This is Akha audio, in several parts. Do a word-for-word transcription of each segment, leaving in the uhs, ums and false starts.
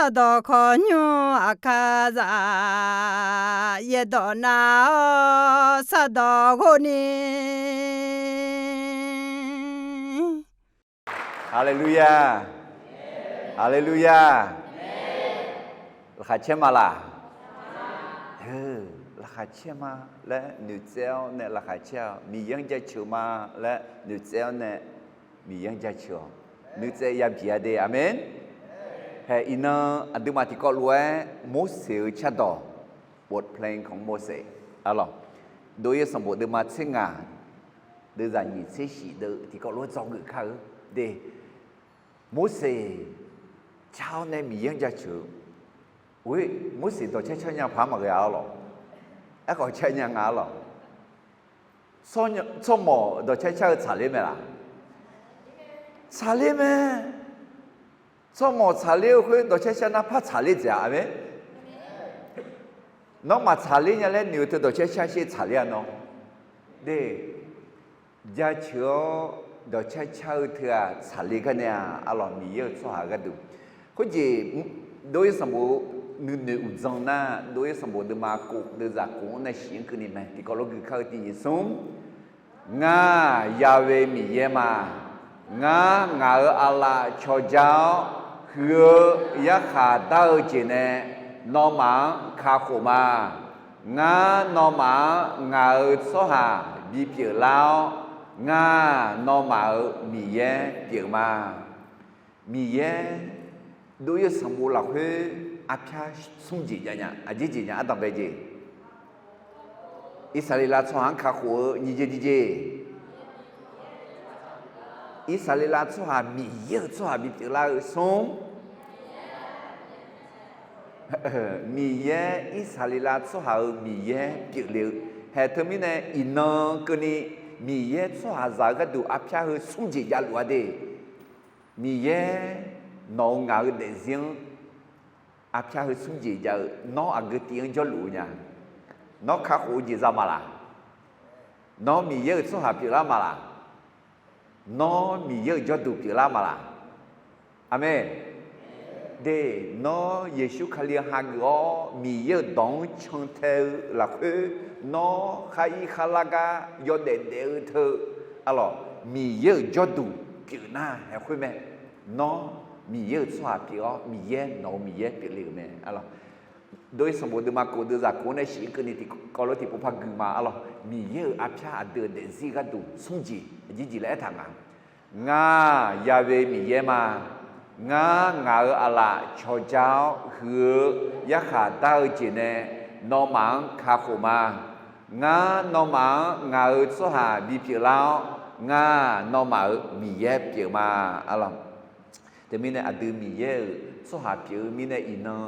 Sardawq khawqnymr aqkar zaf, yaerdawq nav-awr sardawq ghov ni. Haleluya. Haleluya. Laqkhaq caer ma laq? Laqkhaq caer ma laer noeqtsaev-awr nae laqkhaq caer-awq. Miqyaer-anr jaceuq ma laer noeqtsaev-awr nae Miqyaer-anr jaceuq-awq. Noeqtsaev yabi-a de. Aqmeq. Haeq iqnan aqduimaf tiqkawv lof-aer Morseq-euq cardawq, บทเพลงของโมเสส arlawq, Dov-ir sanqbof deuvma tser ngaq, deuvzaq nyiq tser shif deuv tiqkawv lof-aer dzawgeuf kar-eu de. Morseq car-awr nae Miqyaer-anr jaceuq-eu. Or, Morseq dawqcaer car nya paq-aer maqghae-a arlawq. Aerkhawf caer nya nga arlawq. Tsawrmawq dawqcaer car-eu tsaqler mae laq? Tsaqler mae. Tsawrmawq tsaqler-eu khoer dawqcaer car nar par tsaqler dzaeq-a. Aqmeq. Nawr maqtsaqler nya laer noeq-eu teu dawqcaer car sher tsaqler-a nawr. De, jaceuq-awr dawqcaer car-eu teu-aq tsaqler gar nae-a arlawq, Miqyaer-euq tsawrhaq gharduq. Khoerjeq, Dov-ir sanqbof nuinoeq uqdzan nar, Dov-ir sanqbof deuvma kof deuvzaq kof-anr nae shif-anr keuvni mae. Tiqkawv lof gui kar-eu tiq nyiq smr. Ngar Yahweh Miqyaer ma. Ngar ngaq-euq aqlaf cawqja-awr huiq-eu yarkhaq dar-eu jeq nae nawmaf-anr kakhof ma. Ngar nawmaf-anr ngaq-euq tsawrhaq bipyeuf lar-awr, ngar nawmaf-euq Miqyaer pyeuf ma. Miqyaer, Dov-ir sanqbof lafkhoer arpyar smr jeq jav nya, aqjeq jeq nya ardanqbae jeq. Irsaqleqlav tsawrhaq-anr kakhof-eu nyiq jeq tiq jeq. Irsaqleqlav tsawrhaq Miqyaer-euq tsawrhaq bipyeuf lar-eu smr. Miqyaer Irsaqleqlav tsawrhaq-euq Miqyaer pyeufle-eu. Haeq teumirnae iqnan keuvni Miqyaer tsawrhaqzaq-eu gharduq arpyar heu smr jeq javluf-a de. Miqyaer nawq-euq ngaq-euq daefzir-anr arpyar heu smr jeq jav-eu, nawr aqgeu tiv-anr jawrluf-eu nya? Nawr kakhof-eu jeq za ma laq? Nawr Miqyaer-euq tsawrhaq pyeuflar ma laq? Nawr Miqyaer-euq jawrduq pyeuflar ma laq? Aqmeq. De, nawr Yeqsur Kali hageuf-awr Miqyaer-euq dawq-anr cantae-eu lafkhoer, nawr khar ir khar lar gar yawdaef daef-eu teu, arlawq, Miqyaer-euq jawrduq pyeuf nar haeq khoer mae. Nawr Miqyaer-euq tsawrhaq pyeuf-awr Miqyaer nawq-euq Miqyaer pyeufle-euq mae, arlawq. Dov-ir sanqbof deuvma kof deuvzaq kof-anr nae shif-ir keuvni tiqkawv lof tiqpov par gui ma, arlawq. Miqyaer-euq arpyar aqdui-euq daefzir gharduq smr jeq aqjeq jeq laer aertaq nga. Ngar Yahweh Miqyaer ma. Ngar ngaq-euq aqlaf cawqja-awr huiq-eu yarkhaq dar-eu jeq nae nawmaf-anr kakhof ma. Ngar nawmaf-anr ngaq-euq tsawrhaq bipyeuf lar-awr, ngar nawmaf-euq Miqyaer pyeuf ma, arlawq. Teumirnae aqdui Miqyaer-euq tsawrhaq pyeuf-eu mirnae iqnan,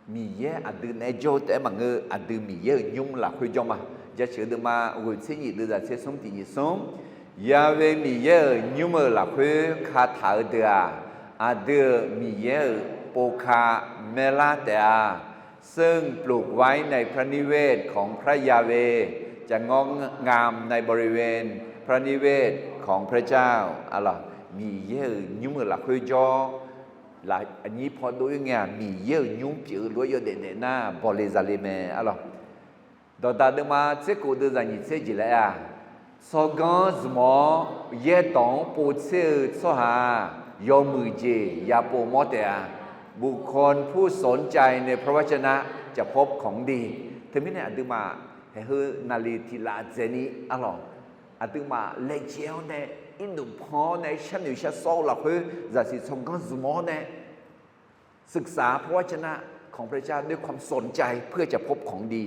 Miqyaer aqdui naeq-aer jawr-eu taef-aer maqngeur, aqdui Miqyaer-euq nymr lafkhoer jawr ma. Jaceuq deuvma ghoeq tser nyiq deuvzaq tser smr tiq nyiq smr. Yahweh Miqyaer-euq nymr-euq lafkhoer kataq-eu deuq-aq, aqdui-euq Miqyaer-euq povka maerlar taef-a. ซึ่งปลูกไว้ในพระนิเวศของพระยาเวห์ จะงอกงามในบริเวณพระนิเวศของพระเจ้า arlawq. Miqyaer-euq nymr-euq lafkhoer jawr, aqnyir paw dov-ir ngae-aq, Miqyaer-euq nymr pyeuf-eu lof-aer yawdaef daef nar bawle zale mae, arlawq. Dawqdaq deuvma tser kof deuvzaq nyiq tser jeq laer-aq, tsawrganr zmq-awr yaerdawq-anr povtser-eu tsawrhaq-aq, yawmuiq jeq yapov mawr taef-a. บุคคลผู้สนใจในพระวจนะจะพบของดี Teumirnae aqduimaf haeq heu naqliq tiq laf dzaeqni, arlawq, aqduimaf laejae-awr nae, irdmq pan-awr nae, sharnoeq sharsawr-eu lafkhoer zaqsiq tsawrganr zmq-awr nae, ศึกษาพระวจนะของพระเจ้าด้วยความสนใจเพื่อจะพบของดี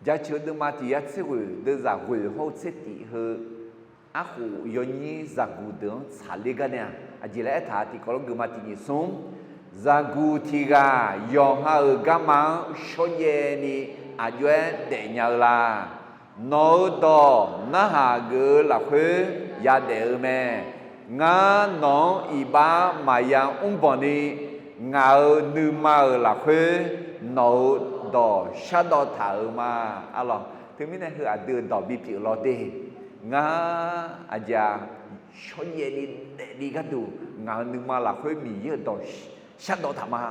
Jaceuq deuvma tiq yar tser ghoeq deuvzaq ghoeq hawr-eu tser tif heu, arkhof yawnyir zaqguq deuq-anr tsaqler gar nae-aq, aqjeq laer aertaq tiqkawv lawr geufma tiq nyiq smr. Zaqguq tiq ghaq yawqha-euq garma-anr shawrjaev ni aqjox-aer daefnya-eu la? Nawq-euq dawq narhaq geuf-eu lafkhoer yadaef-eu mae. Ngar nawq-anr iqbax maqya mrbanq ni, ngaq-euq nuima-euq lafkhoer nawq-euq dawq shardawv taq-euq ma. Arlawq, teumirnae heu aqdui-euq dawq bipyeuf law de. Ngar aqjeq-aq, shawrjaev ni daefni gharduq ngaq-euq nuima lafkhoer Miqyaer-euq dawq shardawq taq ma.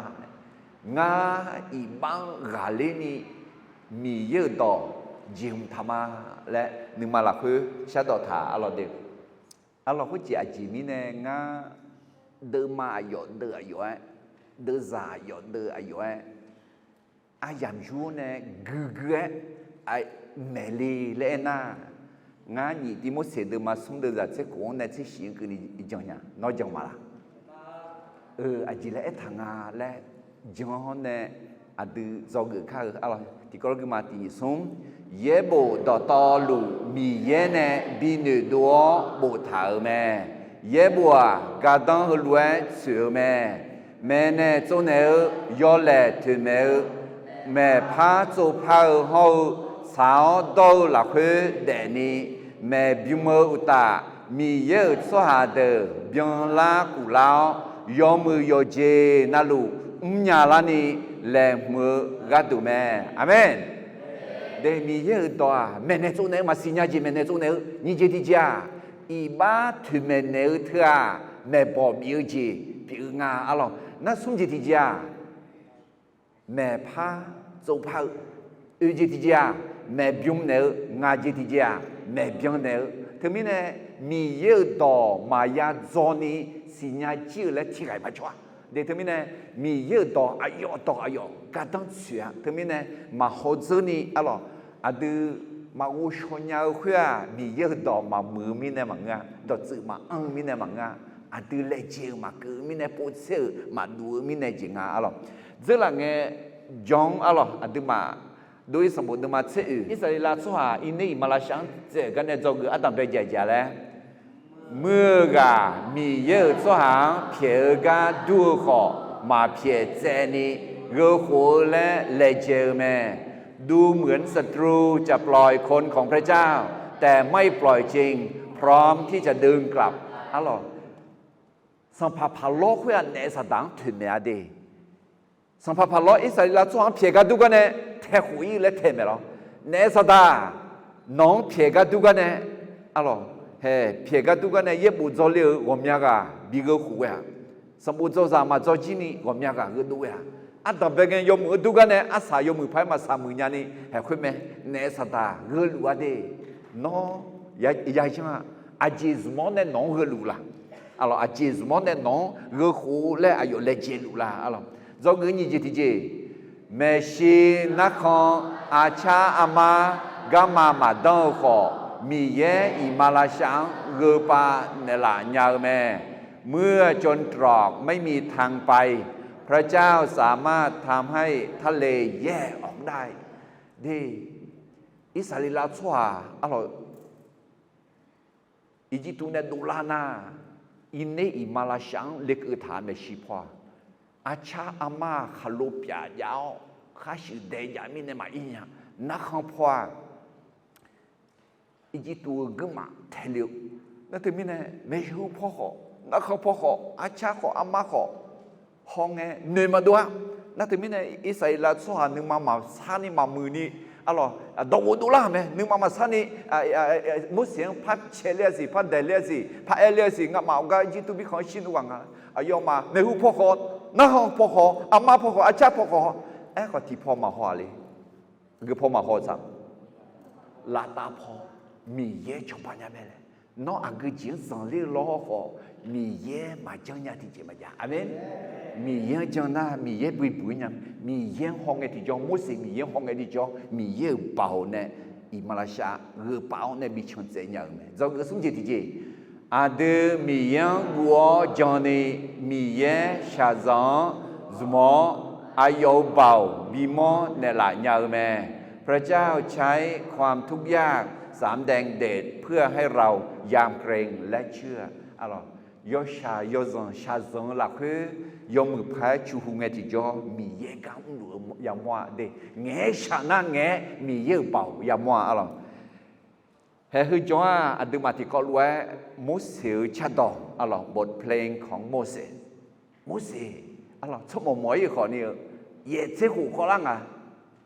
Ngar iqbax-anr ghaqler ni Miqyaer-euq dawq jeqhmq taq ma laer nuima lafkhoer shardawq taq arlawq de. Arlawq khoerjeq aqjeq mirnae ngar deuvma aqyawf deuv aqyawf-aer, deuvzaq aqyawf deuv aqyawf-aer, aryamq yur nae guigui-aer maeqle laer aernar, ngar nyiq Tivmorseq deuvma smr deuvzaq tser khof-anr nae tser shif-anr keuvni jan nya. Nawr jan ma laq? Eu, aqjeq laer aertaq nga laer jan-awr nae aqdui dzawgeuf kar-eu arlawq. Tiqkawv larguima tiq nyiq smr, yaerbof dawqtawvluf Miqyaer nae bi noeqdov-awr boftaq-euq mae. Yaerbof-aq, gardanr heulof-aer tsoeq-eu mae. Maeqnaeq tsovnaeq-eu, yawlaeq toeqmaeq-eu, maeqpar tsovpar-eu hawr-eu, tsaq-awr dawr-eu lafkhoer daefni, maeqbym-eu uqtaf, Miqyaer-euq tsawrhaq deuq byanlar kuflar-awr, yawmuiq yawqjeq navluf mrnya larni laeqhmq-eu gharduq mae. Aqmeq. De, Miqyaer-euq dawq-aq, maeqnaeq tsovnaeq-eu maqsiq nya jeq maeqnaeq tsovnaeq-eu nyiq jeq tiqjeq-aq, iqbax toeqmaeq naeq-eu teu-aq, maeqbawq bif-eu jeq pyeuf-eu nga arlawq. Nar smr jeq tiqjeq-aq, maeqpar tsovpar-eu, oeq jeq tiqjeq-aq, maeqbym naeq-eu, ngaq jeq tiqjeq-aq, maeqbyan naeq-eu. Teumirnae, Miqyaer-euq dawq maqya dzaw ni siqnya jir-eu laer tiqghaq maqjawr-a. De teumirnae, Miqyaer-euq dawq aqyawf dawq aqyawf gardanr tsoeq-a. Teumirnae, maqhaw dzeur ni arlawq, aqdui maqghov shaw nya-eu khoer-aq, Miqyaer-euq dawq maqmuiq-eu mirnae maqngeur-a, dawqtsuif maqanr-eu mirnae maqngeur-a, aqdui laejae-euq maqkeuv-eu mirnae, povtser-euq maqdov-eu mirnae jeq nga arlawq. Dzeurlaf ngae, jan arlawq, aqduimaf dov-ir sanqbof deuvma tser oeq, Irsaqleqlav tsawrhaq Irner iqmalavshav-anr tsaev-euq gar nae dzawgeuf ardanqbae jaeq jaeq laer, muir-eu ghaq Miqyaer-euq tsawrhaq-anr pyaeq-eu gar dur-eu khawf, maqpyaeq tsaevni gheukhof-eu laer laejae-eu mae. ดูเหมือนศัตรูจะปล่อยคนของพระเจ้า แต่ไม่ปล่อยจริง พร้อมที่จะดึงกลับ arlawq. Sanqpaq Paqlawr khoer-aq naef Saqdaq-anr toeqmaeq-a de. Sanqpaq Paqlawr Irsaqleqlav tsawrhaq-anr pyaeq gar dur gar nae taekhof-ir laer taeq maeq lawr. Naef Saqdaq, nawq-anr pyaeq gar dur gar nae, arlawq, hae pyaeq gar dur gar nae yaerbof dzawle-euq ghawqmya ghaq bi gheukhof ghae-aq, sanqbof dzawzaq maqdzaw jir ni ghawqmya ghaq gheudov ghae-aq, ardanqbae ngae yawmuiq-eu dur gar nae arsaq yawmuiq paq-aer maqsaq muiq nya ni haeq khoer mae. Naef Saqdaq gheuluf-a de. Nawr yayanr-aq, aqjeq zmq-awr nae nawq-anr gheuluf la? Arlawq, aqjeq zmq-awr nae nawq-anr gheukhof laer aqyawf laejae luf la? Arlawq, dzawgeuf nyiq jeq tiqjeq, maeqshi narkhan arcar armar garma maqdanr-eu khawf, Miqyaer iqmalavshav-anr gheupav naeqlaf nya-eu mae. เมื่อจนตรอกไม่มีทางไป พระเจ้าสามารถทำให้ทะเลแยกออกได้ De, Irsaqleqlav tsawrhaq arlawq, Irjirtuv nae dovlar nar, Irner iqmalavshav-anr lekeuv taq maeqshi paw-aq, arcar armar-aq khaqlo pyaf jav-awr khar shuif dae jav mirnae maqir nya. Narkhan paw-aq, Irjirtuv-eu guirmaf taele-eu. Nar teumirnae maeqhu paw khawf, narkhan paw khawf, arcar khawf, armar khawf, hawngae noeq maqdov-a. Nar teumirnae Irsaqleqlav tsawrhaq nuima maqsar ni maqmuiq ni, arlawq, dawqghof dovlar-euq mae. Nuima maqsar ni, Morseq-anr par cae ler-a siq, par daeq ler-a siq, par aer ler-a siq, ngamaf awqgar Irjirtuv mirkhanq-anr shir nmr ghaq nga. Aqyawfmaf maeqhu paw khawf, narkhan paw khawf, armar paw khawf, arcar paw khawf, aerkhawf tiqpaw maqhaw-a le. Geupaw maqhaw-eu tsaq, lavtav paw, Miqyaer cawba nya mae laer. Nawr aqgeu jeq-anr zanqler-eu lawr khawf, Miqyaer maqjanr nya tiqjeq maqjav. Aqmeq. Miqyaer-anr jan nar, Miqyaer bibuq-ir nya. Miqyaer-anr hawngae tiqjawr, Morseq Miqyaer-anr hawngae tiqjawr, Miqyaer-euq baoq nae iqmalavshav gheupav-awr nae bi can tsaev nya-euq mae. Dzawgeuf smr jeq tiqjeq, aqdui Miqyaer-anr guv-awr jan ni, Miqyaer shaqzanq-anr zmq-awr, aqyawf-euq baoq bimawr naeqlaf nya-eu mae. พระเจ้าใช้ความทุกข์ยากสำแดงเดชเพื่อให้เรายำเกรงและเชื่อ Arlawq, yawshaq yawzanq shaqzanq-eu lafkhoer yawmuiq paq-aer cuqhu ngae tiqjawr Miqyaer gar mrluf-eu yamawr-a de. Ngaeq-aer shaq nar ngaeq-aer Miqyaer-euq baoq yamawr-a arlawq. Haeq heu jan-aq, aqduimaf tiqkawv lof-aer Morseq-eu cardawq arlawq, บทเพลงของโมเสส Morseq arlawq, tsawrmawq mawq-ir-euq khawf ni-eu, yaeq tser khof khawvlar nga.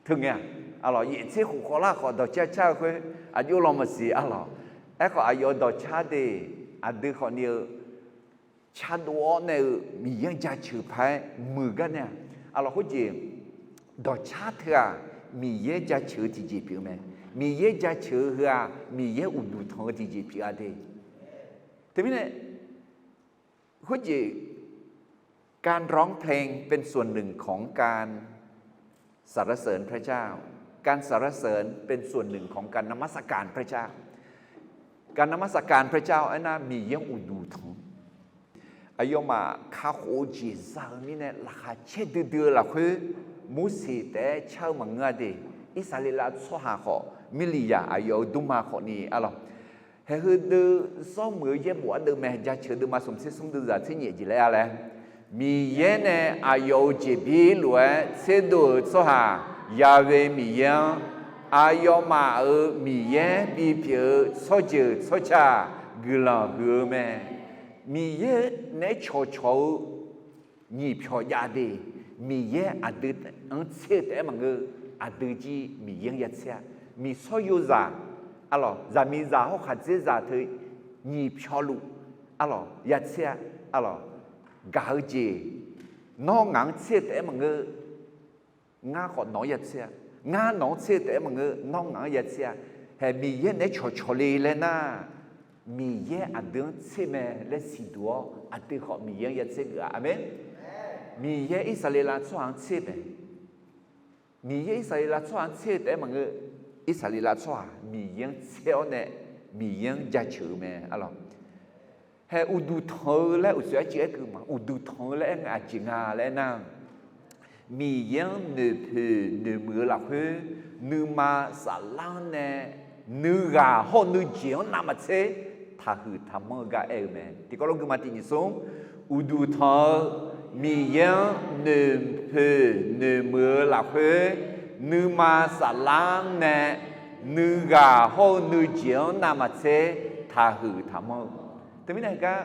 Teu ngae-aq, arlawq, yaeq tser khof khawvlar khawf dawqcar car-eu khoer aqjox law maqsiq arlawq. Aerkhawf aqyawf-euq dawqcar de, aqdui khawf ni-eu cardov-awr nae-eu Miqyaer-anr jaceuq paq-aer muiq gar nae-aq, aqlawq khoerjeq dawqcar teu-aq, Miqyaer jaceuq-eu tiqjeq pyeuf-eu mae. Miqyaer jaceuq-eu heu-aq, Miqyaer uqduq tanq-eu tiqjeq pyeuf-a de. Teumirnae khoerjeq การร้องเพลงเป็นส่วนหนึ่งของการ สรรเสริญพระเจ้า การสรรเสริญเป็นส่วนหนึ่งของการนมัสการพระเจ้า การนมัสการพระเจ้า aernar Miqyaer-anr uqduq tanq. Aqyawfmaf kakhof-eu jeq za-eu mirnae laqkhaq caer duidui-eu lafkhoer, Morseq taef-aer car-eu maqngeur-a de. Irsaqleqlav tsawrhaq khawf, Mirliqyaq aqyawf-euq dmrma khawfni arlawq, haeq heudeuv zawr muiq-eu yaerbof ardeuv mae. Jaceuq deuvma smq tser smr deuv zaq tser nyiq jeq laer-a laer, Miqyaer nae aqyawf-euq jeqbir lof-aer tserdov-euq tsawrhaq Yahweh Miqyaer-anr, aqyawfmaf-euq Miqyaer bipyeuf-eu tsawrjeuq tsawrca guiqlanq huiq-eu mae. Miqyaer naeq-aer cawqcawq-eu nyiq pyawq jav de. Miqyaer aqdui-anr tser-eu taef-aer maqngeur, aqdui jir Miqyaer-anr ya tser-a. Miqsawr yozaq arlawq, zaqmiqzaq hawr khaqdzerzaq teu nyiq pyawq luf arlawq ya tser-a. Arlawq, gaq-eu jeq, nawr ngaq-anr tser-eu taef-aer maqngeur, ngar khawf nawq-anr ya tser-a. Ngar nawq-anr tser-eu taef-aer maqngeur, nawr ngaq-anr ya tser-a. Haeq Miqyaer naeq-aer cawqcawq le laer nar, Miqyaer aqdui-anr tser mae laer siqduq-awr, aqdui khawf Miqyaer-anr ya tser geuf-a. Aqmeq. Miqyaer Irsaqleqlav tsawrhaq-anr tser mae. Miqyaer Irsaqleqlav tsawrhaq-anr tser-eu taef-aer maqngeur, Irsaqleqlav tsawrhaq Miqyaer-anr tser-awr nae Miqyaer-anr jaceuq-eu mae arlawq. Haeq uqduq tanq-eu laer uqtsoeq arcuiv aer keuv ma. Uqduq tanq-eu laer aer ngae aqjeq nga laer aernar, Miqyaer-anr noeqpoeq noeqmuiq-eu lafkhoer, nuima saflar-anr nae nuighaq hawr-eu nuijeq-anr navmaqtser taqhuiq taqmanr-eu gar aer-eu mae. Tiqkawv lof guima tiq nyiq smr, uqduq tanq-eu Miqyaer-anr noeqpoeq noeqmuiq-eu lafkhoer, nuima saflar-anr nae nuighaq hawr-eu nuijeq-anr navmaqtser taqhuiq taqmanr-eu. Teumirnae gar,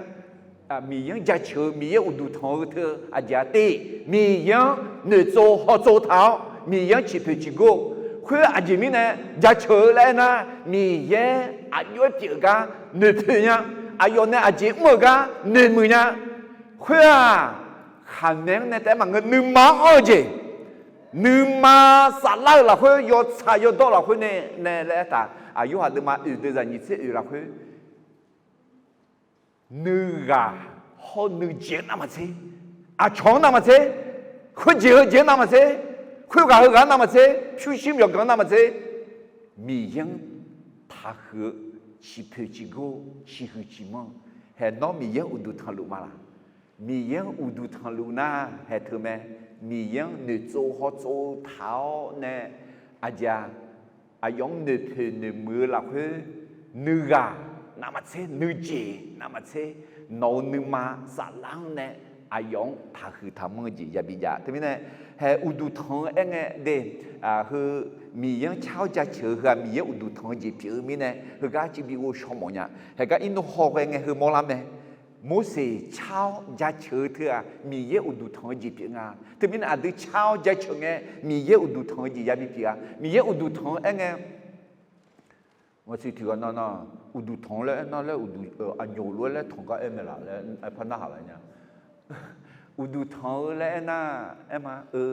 Miqyaer-anr jaceuq-eu, Miqyaer uqduq tanq-eu teu aqjeq-a tiv, Miqyaer-anr noeqtsov hawtsov taq-awr, Miqyaer-anr ciqpoeq ciqgor. Khoer aqjeq mirnae jaceuq-eu laer aernar, Miqyaer aqjox-aer pyeuf-eu gar noeqpoeq nya. Aqyawf nae aqjeq mr-euq gar noeqmuiq nya. Khoer-aq, khaqmae-anr nae taef-aer maqngeur, nuima-anr anr-eu jeq, nuima saflar-euq lafkhoer, yawtsaq yawdawr lafkhoer nae nae laer aertaq. Yorhaq deuvma oeq deuv zaq nyiq tser oeq lafkhoer, nuighaq hawr-eu nuijeq-anr navmaqtser, aqcawq-anr navmaqtser, khoerjeq heujeq-anr navmaqtser, khoerghaq heughaq-anr navmaqtser, pyurshuir myawqganq-anr navmaqtser, Miqyaer-anr taqhuiq-eu, ciqpoeq ciqgor, ciqhuiq ciqmanr. Haeq nawr Miqyaer-anr uqduq tanqluf ma laq? Miqyaer-anr uqduq tanqluf nar haeq teu mae. Miqyaer-anr noeqtsov hawtsov taq-awr nae, aqjeq-a, aqyawf-anr noeqpoeq noeqmuiq-eu lafkhoer, nuighaq navmaqtser, nuijeq navmaqtser, nawq-euq nuima saflar-anr nae aqyawf-anr taqhuiq taqmanr-eu jeq yabi jav. Teumirnae, haeq uqduq tanq-eu aerngae de, heu Miqyaer-anr car-awr jaceuq-eu heu-aq, Miqyaer uqduq tanq-eu jeq pyeuf-eu mirnae, heugar arcuiv bi ghovshaw mawf nya. Haeq gar irnur haw ghae ngae heu mawrlar mae. Morseq car-awr jaceuq-eu teu-aq, Miqyaer uqduq tanq-eu jeq pyeuf nga. Teumirnae aqdui car-awr jaceuq ngae, Miqyaer uqduq tanq-eu jeq yabi pyeuf-a. Miqyaer uqduq tanq-eu aerngae, ngaqtsoeq tiqghaq nav nav, uqduq tanq-eu laer aernar laer uqduq, aqnyoq lof-aer laer tanq gar aer mae laq laer aer par narhaq laf nya. Uqduq tanq-eu laer aernar, aer ma-eu,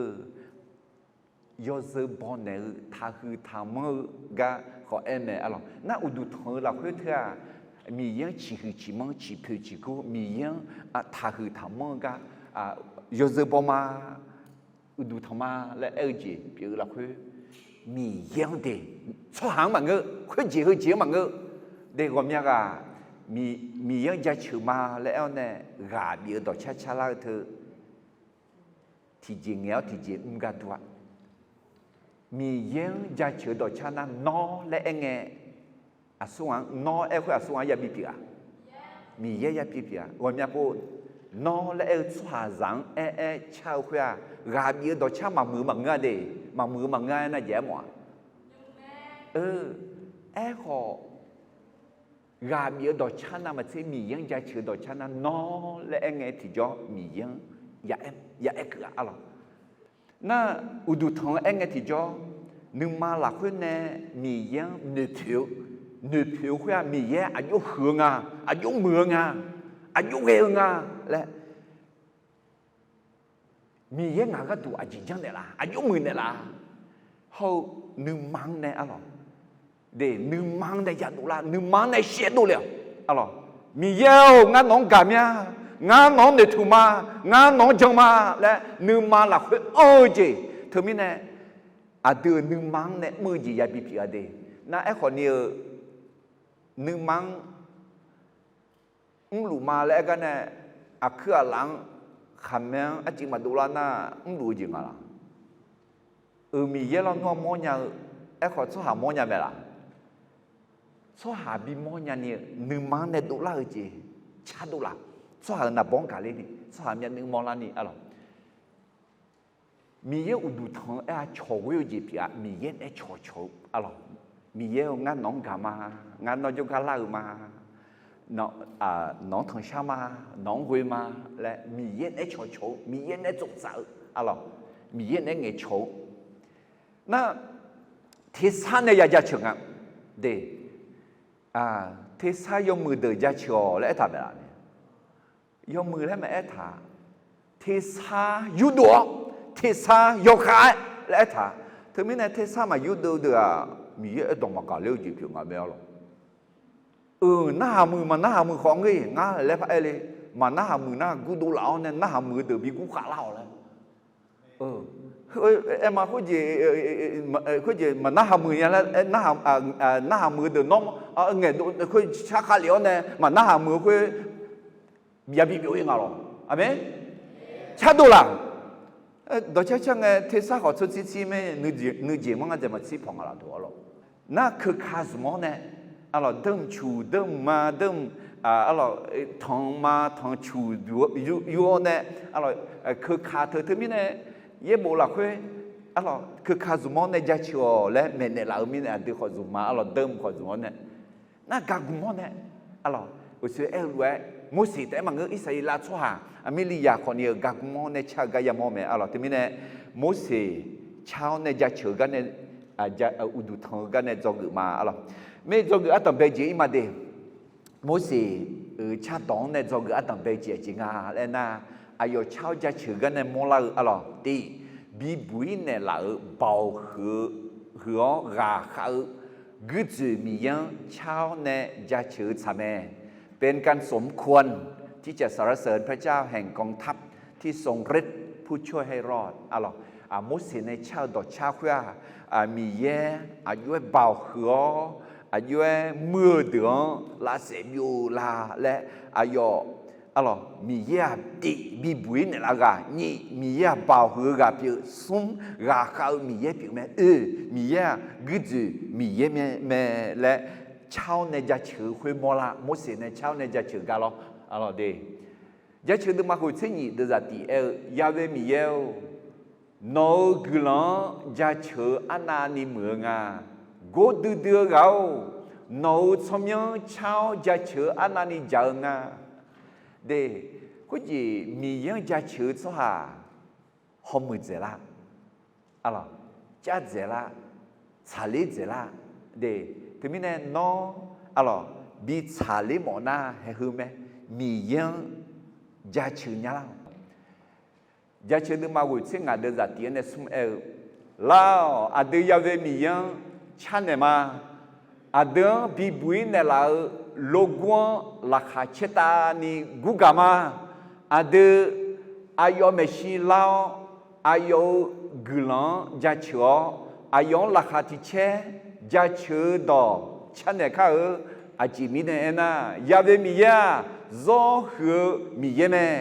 yawzeu baw naeq-eu taqhuiq taqmanr-eu gar khawf aer mae arlawq. Nar uqduq tanq-eu lafkhoer teu-aq, Miqyaer-anr ciqhuiq ciqmanr, ciqpoeq ciqgor, Miqyaer-anr taqhuiq taqmanr-eu gar, yawzeu baw ma, uqduq tanq ma laer aer-eu jeq pyeuf-eu lafkhoer, Miqyaer-anr de, tsawrhaq-anr maqngeur, khoerjeq heujeq-anr maqngeur, de ghawqmya ghaq, Miqyaer-anr jaceuq ma laer aer-awr nae ghaq bif-eu dawqcar carlar-eu teu tiqjeq ngaeq-awr tiqjeq mr gar dur-a. Miqyaer-anr jaceuq-eu dawqcar nar nawr laer aerngae, aqsur ghaq-anr nawr aer khoer aqsur ghaq-anr yabi pyeuf-a. Miqyaer yabi pyeuf-a. Ghawqmya pov, nawr laer aer-eu tsawrhaqzaq-anr aer aer car-eu khoer-aq, ghaq bif-eu dawqcar maqmuiq-eu maqngeur-a de. Maqmuiq-eu maqngeur-a aernar jeq aer mawf-a. Aerkhawf, ghaq bif-eu dawqcar navmaqtser Miqyaer-anr jaceuq-eu dawqcar nar nawr laer aerngae tiqjawr Miqyaer-anr ya aer keuv-a arlawq. Nar uqduq tanq-eu aerngae tiqjawr, nuima lafkhoer nae Miqyaer-anr noeqpoeq-eu, noeqpoeq-eu khoer-aq Miqyaer aqjox huiq-eu nga, aqjox muiq-eu nga. Aqjox ghae-eu nga laer, Miqyaer ngaq gharduq aqjeq janrnaeq laf, aqjox muiq naeq laf. Hawr-eu nuima-anr nae arlawq, de nuima-anr nae yadov lar, nuima-anr nae shaevdov le-awq. Arlawq, Miqyaer-or, ngar nawq-anr gaq mya, ngar nawq-anr noeqtmq ma, ngar nawq-anr jan ma laer nuima lafkhoer anr-eu jeq. Teumirnae aqdui-euq nuima-anr nae mr-eu jeq yabi pyeuf-a de. Nar aerkhawf ni-eu nuima-anr mrluf ma laer aer gar nae, aqkuir aqlaf-anr, khaqmae-anr arcuiv maqdov lar nar mrluf-eu jeq nga laq? Euq Miqyaer lawnmr-anr mawrnya-eu, aerkhawf tsawrhaq mawrnya mae laq? Tsawrhaq bimawr nyani-eu nuima-anr nae dovlar-eu jeq cardov laf? Tsawrhaq-euq naqbawr-anr gaqler ni, tsawrhaq myavnuiv mawrlar ni arlawq. Miqyaer uqduq tanq-eu aer-a cawq ghoer-eu jeq pyeuf-a. Miqyaer nae cawqcawq-eu arlawq. Miqyaer-or, ngar nawq-anr gaq ma, ngar nawr jawrgar lar-eu ma, nawq-anr tanqshar ma, nawq-anr ghoe ma laer Miqyaer nae cawqcawq-eu, Miqyaer nae tsoftsaf-eu arlawq. Miqyaer nae ngaeqcawq-eu. Nar tersar nae ya jaceuq nga de. Tersar yawmuiq deuq jaceuq-awq laer aertaq mae laf mae. Yawmuiq laer maqaer taq, tersar yurdov-awr, tersar yawkhav-aer laer aertaq. Teumirnae tersar maqyurdov deuq-aq, Miqyaer aerdawq maqgaqler-eu jeq pyeuf nga mae arlawq. Euq, narhaq muiq maqnarhaq muiq khawf ngeur-iq ngar laer paraer le. Maqnarhaq muiq nar gurdov laf-awr nae narhaq muiq-eu deuq bi gurkhav lar-awq laer. Aerma khoerjeq, khoerjeq maqnarhaq muiq nya laer, narhaq muiq-eu deuq nawr ngaeqdov khoer sharkhav lef-awr nae maqnarhaq muiq-eu khoer yabi byov-ir nga lawq. Aqmeq. Cardov laf? Dawqcar car ngae tersar khawf tsawr tsir tsir mae, nuijeq manr ngar dzaeq maqtsir pawq nga laf dawq arlawq. Nar keuka zmq-awr nae arlawq, deuq-mq cuq, deuq-mq ma, deuq-mq arlawq, tanq ma tanq cuq yur-awr nae arlawq, keuka teu teumirnae yaerbof lafkhoer arlawq keuka zmq-awr nae jaceuq-awq laer maeqnaeq laf-eu mirnae aqdui khawf zmq ma arlawq, deuq-mq khawf zmq-awr nae nar gaqgmq-awr nae arlawq, uqshoe aer-eu lof-aer Morseq taef-aer maqngeur, Irsaqleqlav tsawrhaq Aqmirliyaq khawf ni-euq gaqgmq-awr nae car-eu gar yamawr mae arlawq. Teumirnae Morseq car-awr nae jaceuq-eu gar nae, uqduq tanq-eu gar nae dzawgeuf ma arlawq. Mae dzawgeuf ardanq bae jeq-ir ma de. Morseq-euq cardawq-anr nae dzawgeuf ardanq bae jeq aqjeq nga laer nar, aqyawf car-awr jaceuq-eu gar nae mawrlar-eu arlawq, tiq, bibuq-ir naeqlaf-euq baoq huiq-eu, huiq-awr ghaqkhav-eu guirdzoeq Miqyaer-anr car-awr nae jaceuq-eu tsaq mae. เป็นการสมควรที่จะสรรเสริญพระเจ้าแห่งกองทัพที่ทรงฤทธิ์ผู้ช่วยให้รอด arlawq. Morseq nae car-eu dawqcar khoer-aq, Miqyaer aqjox-aer baoq huiq-awr aqjox-aer muir-eu deuq-anr lavsaef byov-eu la laer aqyawf arlawq, Miqyaer-aq tiq, bibuq-ir naeqlaf ghaq, nyiq, Miqyaer-aq baoq huiq-eu ghaq pyeuf, smr, ghaqkhav-eu Miqyaer pyeuf mae, oe, Miqyaer-aq guirdzoeq Miqyaer mae laer car-awr nae jaceuq-eu khoer mawrlar. Morseq nae car-awr nae jaceuq gar lawr arlawq de. Jaceuq deuvma khoeq tser nyiq deuvzaq tiq aer-eu, Yahweh Miqyaer-or, nawq-euq guiqlanq-anr jaceuq-eu arnavni muiq-eu nga. Gordui dui-eu ghaq-or, nawq-euq tsawrmyanr car-awr jaceuq-eu arnavni jaq-eu nga. De, khoerjeq Miqyaer-anr jaceuq-eu tsawrhaq hawmuiq dzaeqlar, arlawq, car dzaeqlar, tsaqler dzaeqlar. De, teumirnae nawr arlawq bi tsaqler mawf nar haeq heu mae, Miqyaer-anr jaceuq nya lar-awq. Jaceuq deuvma ghoeq tser ngaq deuvzaq tiq-aer nae smr aer-eu, Lar-awq, aqdui Yahweh Miqyaer-anr carnaeq ma. Aqdui-anr bibuq-ir naeqlaf-eu logur-anr laqkhaq caertavni gurgaq ma. Aqdui aqyawf maeqshi lar-awr, aqyawf-euq guiqlanq-anr jaceuq-awr, aqyawf-anr laqkhaq tiq caer jaceuq-eu dawq carnaeq kar-eu. Aqjeq mirnae aernar, Yahweh Miqyaer-aq, zawr huiq-eu Miqyaer mae.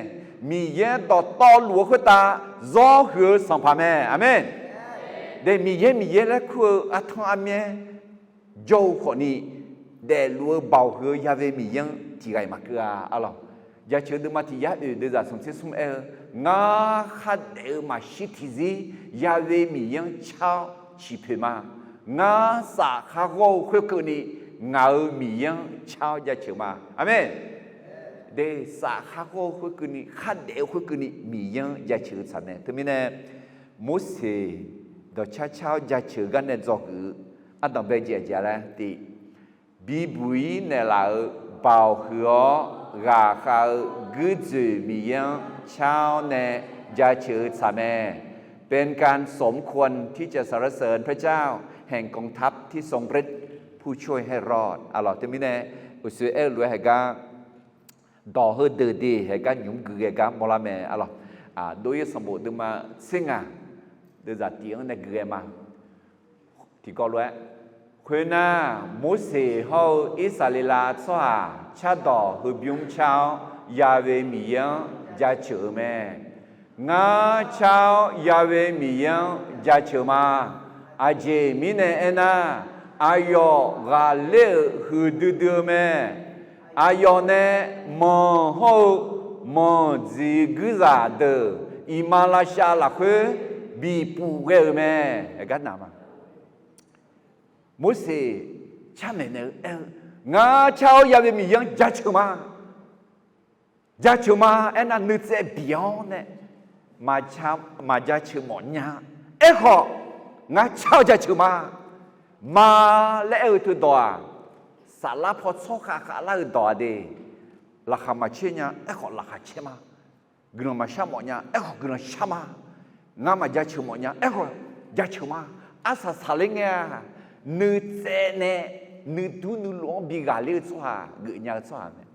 Miqyaer dawqtawvluf-eu khoertav zawr huiq-eu sanqpaq mae. Aqmeq. De, Miqyaer, Miqyaer laer kur-eu artanr armyaer jawr-eu khawfni, daefluf-eu baoq huiq-eu Yahweh Miqyaer-anr tiq ghaq-iq maqkeuv-a, arlawq. Jaceuq deuvma tiq yar oeq deuvzaq smq tser smr aer-eu, Ngar khardaef-eu maqshir tiqzir Yahweh Miqyaer-anr car-awr ciqpoeq ma. Ngar safkhar ghawr-eu khoerkeuvni ngaq-euq Miqyaer-anr car-awr jaceuq ma. Aqmeq. De, safkhar ghawr-eu khoerkeuvni, khardaef-eu khoerkeuvni Miqyaer-anr jaceuq-eu tsaq mae. Teumirnae Morseq dawqcar car-awr jaceuq gar nae dzawgeuf-eu ardanq bae jeq aqjeq laer tiq, bibuq-ir naeqlaf-euq baoq huiq-awr ghaqkhav-eu guirdzoeq Miqyaer-anr car-awr nae jaceuq-eu tsaq mae. เป็นการสมควรที่จะสรรเสริญพระเจ้าแห่งกองทัพที่ทรงฤทธิ์ ผู้ช่วยให้รอด arlawq. Teumirnae uqshoe aer-eu lof-aer haegar dawq heudeuq de haegar nymq-mr gui ghae gar mawrlar mae arlawq. Dov-ir sanqbof deuvma tser ngaq deuvzaq tif-anr nae gui ghae ma. Tiqkawv lof-aer, khoernar, Morseq hawr-eu Irsaqleqlav tsawrhaq cardawq heubymr car-awr, Ya'we Miqyaer-anr jaceuq-euq mae. Ngar car-awr Ya'we Miqyaer-anr jaceuq ma. Aqjeq mirnae aernar, aqyawf ghaqler-euq huiqdui dui-eu mae. Aqyawf nae manq hawr-eu manq dziq guirzaq deuq iqmalavshav lafkhoer bipuf ghae-euq mae. Aergar naq ma. Morseq carmaeq naeq-eu aer-eu, Ngar car-awr Ya'we Miqyaer-anr jaceuq ma. Jaceuq ma. Aernar nuitsaev bif-awr nae maqjaceuq mawf nya. Aerkhawf, ngar car-awr jaceuq ma. Ma laer aer-eu teudawq-aq, saflar paw tsawrkhav khavlar-eu dawq-a de. Laqkhaq maqcaer nya. Aerkhawf, laqkhaq caer ma. Guiqlanq maqshar mawf nya. Aerkhawf, guiqlanq shar ma. Ngar maqjaceuq mawf nya. Aerkhawf, jaceuq ma. Arsaq saqler ngae-aq, nuitsaev nae nuidur nuiluf-anr bi ghaqler-eu tsawrhaq geufnya-eu tsawrhaq mae.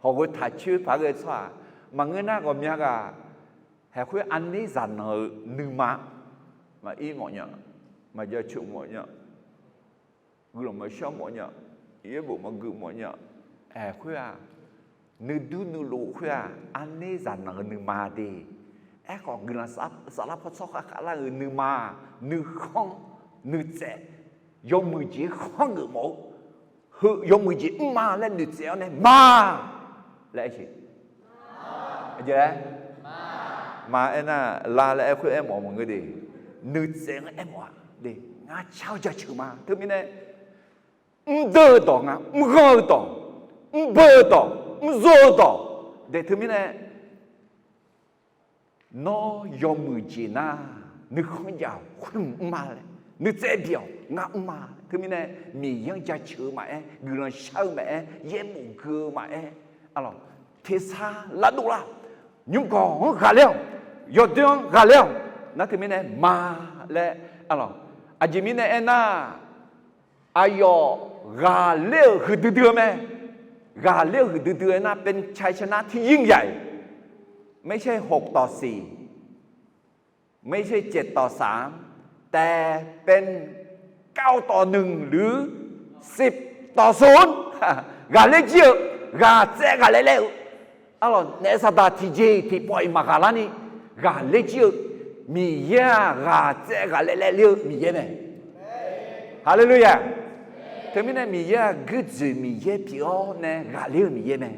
Hawqghoe taqcoer paq-aer ghae-eu tsawrhaq maqngeur nar, ghawqmya ghaq haeqkhoer aqner zaqnanq-eu nuima maqir mawf nya, maqjaceuq mawf nya, guiqlanq maqshar mawf nya, yaerbof maqgui mawf nya. Aerkhoer-aq, nuidur nuiluf khoer-aq, aqner zaqnanq-eu nuima de. Aerkhawf, guiqlanq saflar paw tsawrkhav khavlar-euq nuima, nuikhanr, nuitsaev, yawmuiq jeq-aer khanr geuf mawf-eu, heu yawmuiq jeq mr ma laer nuitsaev-awr nae ma laer aer-eu. Aqjeq laer ma aernar, la laer aer khoer aermawf-eu maqngeur de. Nuitsaev-anr aermawf-a de. Ngar car-awr jaceuq ma. Teumirnae mrdeur-eu dawq nga, mrghanr-eu dawq, mrbeu-eu dawq, mrzor-eu dawq de. Teumirnae nawr yawmuiq jeq nar, nuikhanr jav-awq, khoermr mr ma laer, nuitsaev bif-awq, ngar mr ma. Teumirnae Miqyaer-anr jaceuq-eu maqaer, guiqlanq shar-eu maqaer, yaerbof gui-eu maqaer, arlawq, tersar lavdov lar, nymrgawq-anr ghaqler-awq, yawdoer-anr ghaqler-awq. Nar teumirnae ma laer, arlawq, aqjeq mirnae aernar, aqyawf ghaqler-euq huiqdui dui-eu mae. Ghaqler-euq huiqdui dui-eu aernar, เป็นชัยชนะที่ยิ่งใหญ่ ไม่ใช่หกต่อสี่ ไม่ใช่เจ็ดต่อสาม แต่เป็นเก้าต่อหนึ่ง หรือสิบต่อศูนย์ ghaqler jir-eu, ghaqtsaev ghaqlaer laer-eu, arlawq, naef saqdaq tiqjeq tiqpawf-iq maqghaq larni ghaqler jir-eu, Miqyaer-aq ghaqtsaev ghaqlaer laer ler-eu Miqyaer mae. Haleluya! Teumirnae Miqyaer-aq guirdzoeq Miqyaer pyeuf-awr nae ghaqler-eu Miqyaer mae.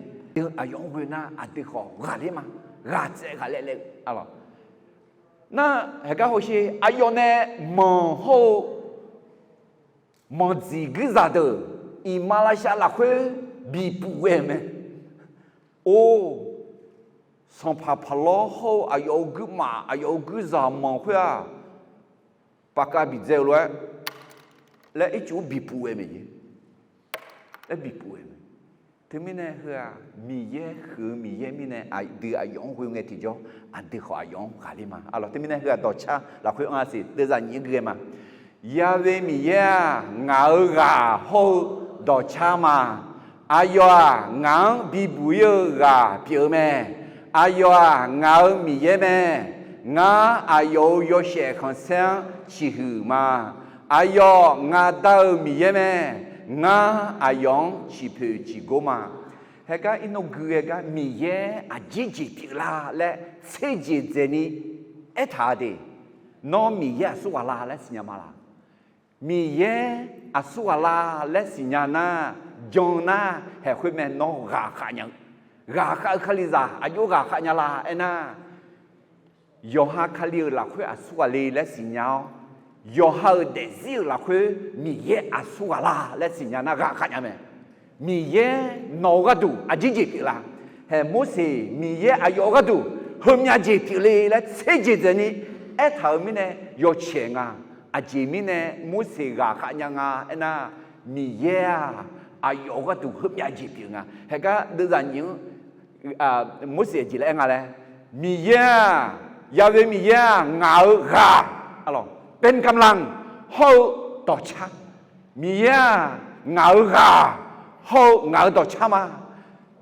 Aqyawf-anr ghoe nar aqdui khawf ghaqler ma. Ghaqtsaev ghaqlaer laer-eu, arlawq, nar haeqgar hawsher, aqyawf nae manq hawr-eu manq dziq guirzaq deuq iqmalavshav lafkhoer bipuf ghae-eu mae. Or, sanqpaq paqlawr hawr-eu aqyawf-euq guirmaf, aqyawf-euq guirzaq manq khoer-aq, paqkav bidzae-eu lof-aer laer ircuf bipuf ghae mae. Laer bipuf ghae mae. Teumirnae heu-aq, Miqyaer huiq-eu Miqyaer mirnae aqdui aqyawf-anr ghoe ngae tiqjawr, aqdui khawf aqyawf-anr ghaqler ma. Arlawq, teumirnae heu-aq dawqcar lafkhoer anr-a siq, deuvzaq nyiq-aer gui ghae ma. Ya'we Miqyaer-aq, ngaq-euq ghaq hawr-eu dawqcar ma. Aqyawf-aq, ngaq-anr bibuq ir-eu ghaq pyeuf-eu mae. Aqyawf-aq, ngaq-euq Miqyaer mae. Ngar aqyawf-euq yawshaef khanqsaer-anr ciqhuiq ma. Aqyawf ngaq Da-euq Miqyaer mae. Ngar aqyawf-anr ciqpoeq ciqgor ma. Haeqgar irnov gui ghae gar Miqyaer aqjeq jeq pyeuflar laer tser jeq dzaeqni aertaq-a de. Nawr Miqyaer aqsur ghaq la laer siqnya ma laq? Miqyaer aqsur ghaq la laer siqnya nar, jan nar, haeqkhoer mae, nawr ghaq khav nya-eu, ghaq khav-eu kalizaq aqjox ghaq khav nya la aernar, yawqha Kali-euq lafkhoer aqsur ghaq le laer siqnya-awr, yawqha-euq daefzir-euq lafkhoer Miqyaer aqsur ghaq la laer siqnya nar ghaq khav nya mae. Miqyaer nawq-eu gharduq aqjeq jeq pyeuflar? Haeq Morseq Miqyaer aqyawf-eu gharduq heumyav jeq pyeufle laer tser jeq dzaeqni aertaq-euq mirnae yawcaeq nga. Aqjeq mirnae Morseq ghaq khav nya nga aernar, Miqyaer-aq Aqyawf-euq gharduq heumyav jeq pyeuf nga. Haeqgar deuvzaq nyiq-anr Morseq aqjeq laer aer nga laer, Miqyaer-aq, Ya'we Miqyaer-aq ngaq-euq ghaq, arlawq, เป็นกำลัง hawr-eu dawqcar. Miqyaer-aq ngaq-euq ghaq hawr-eu ngaq-euq dawqcar ma.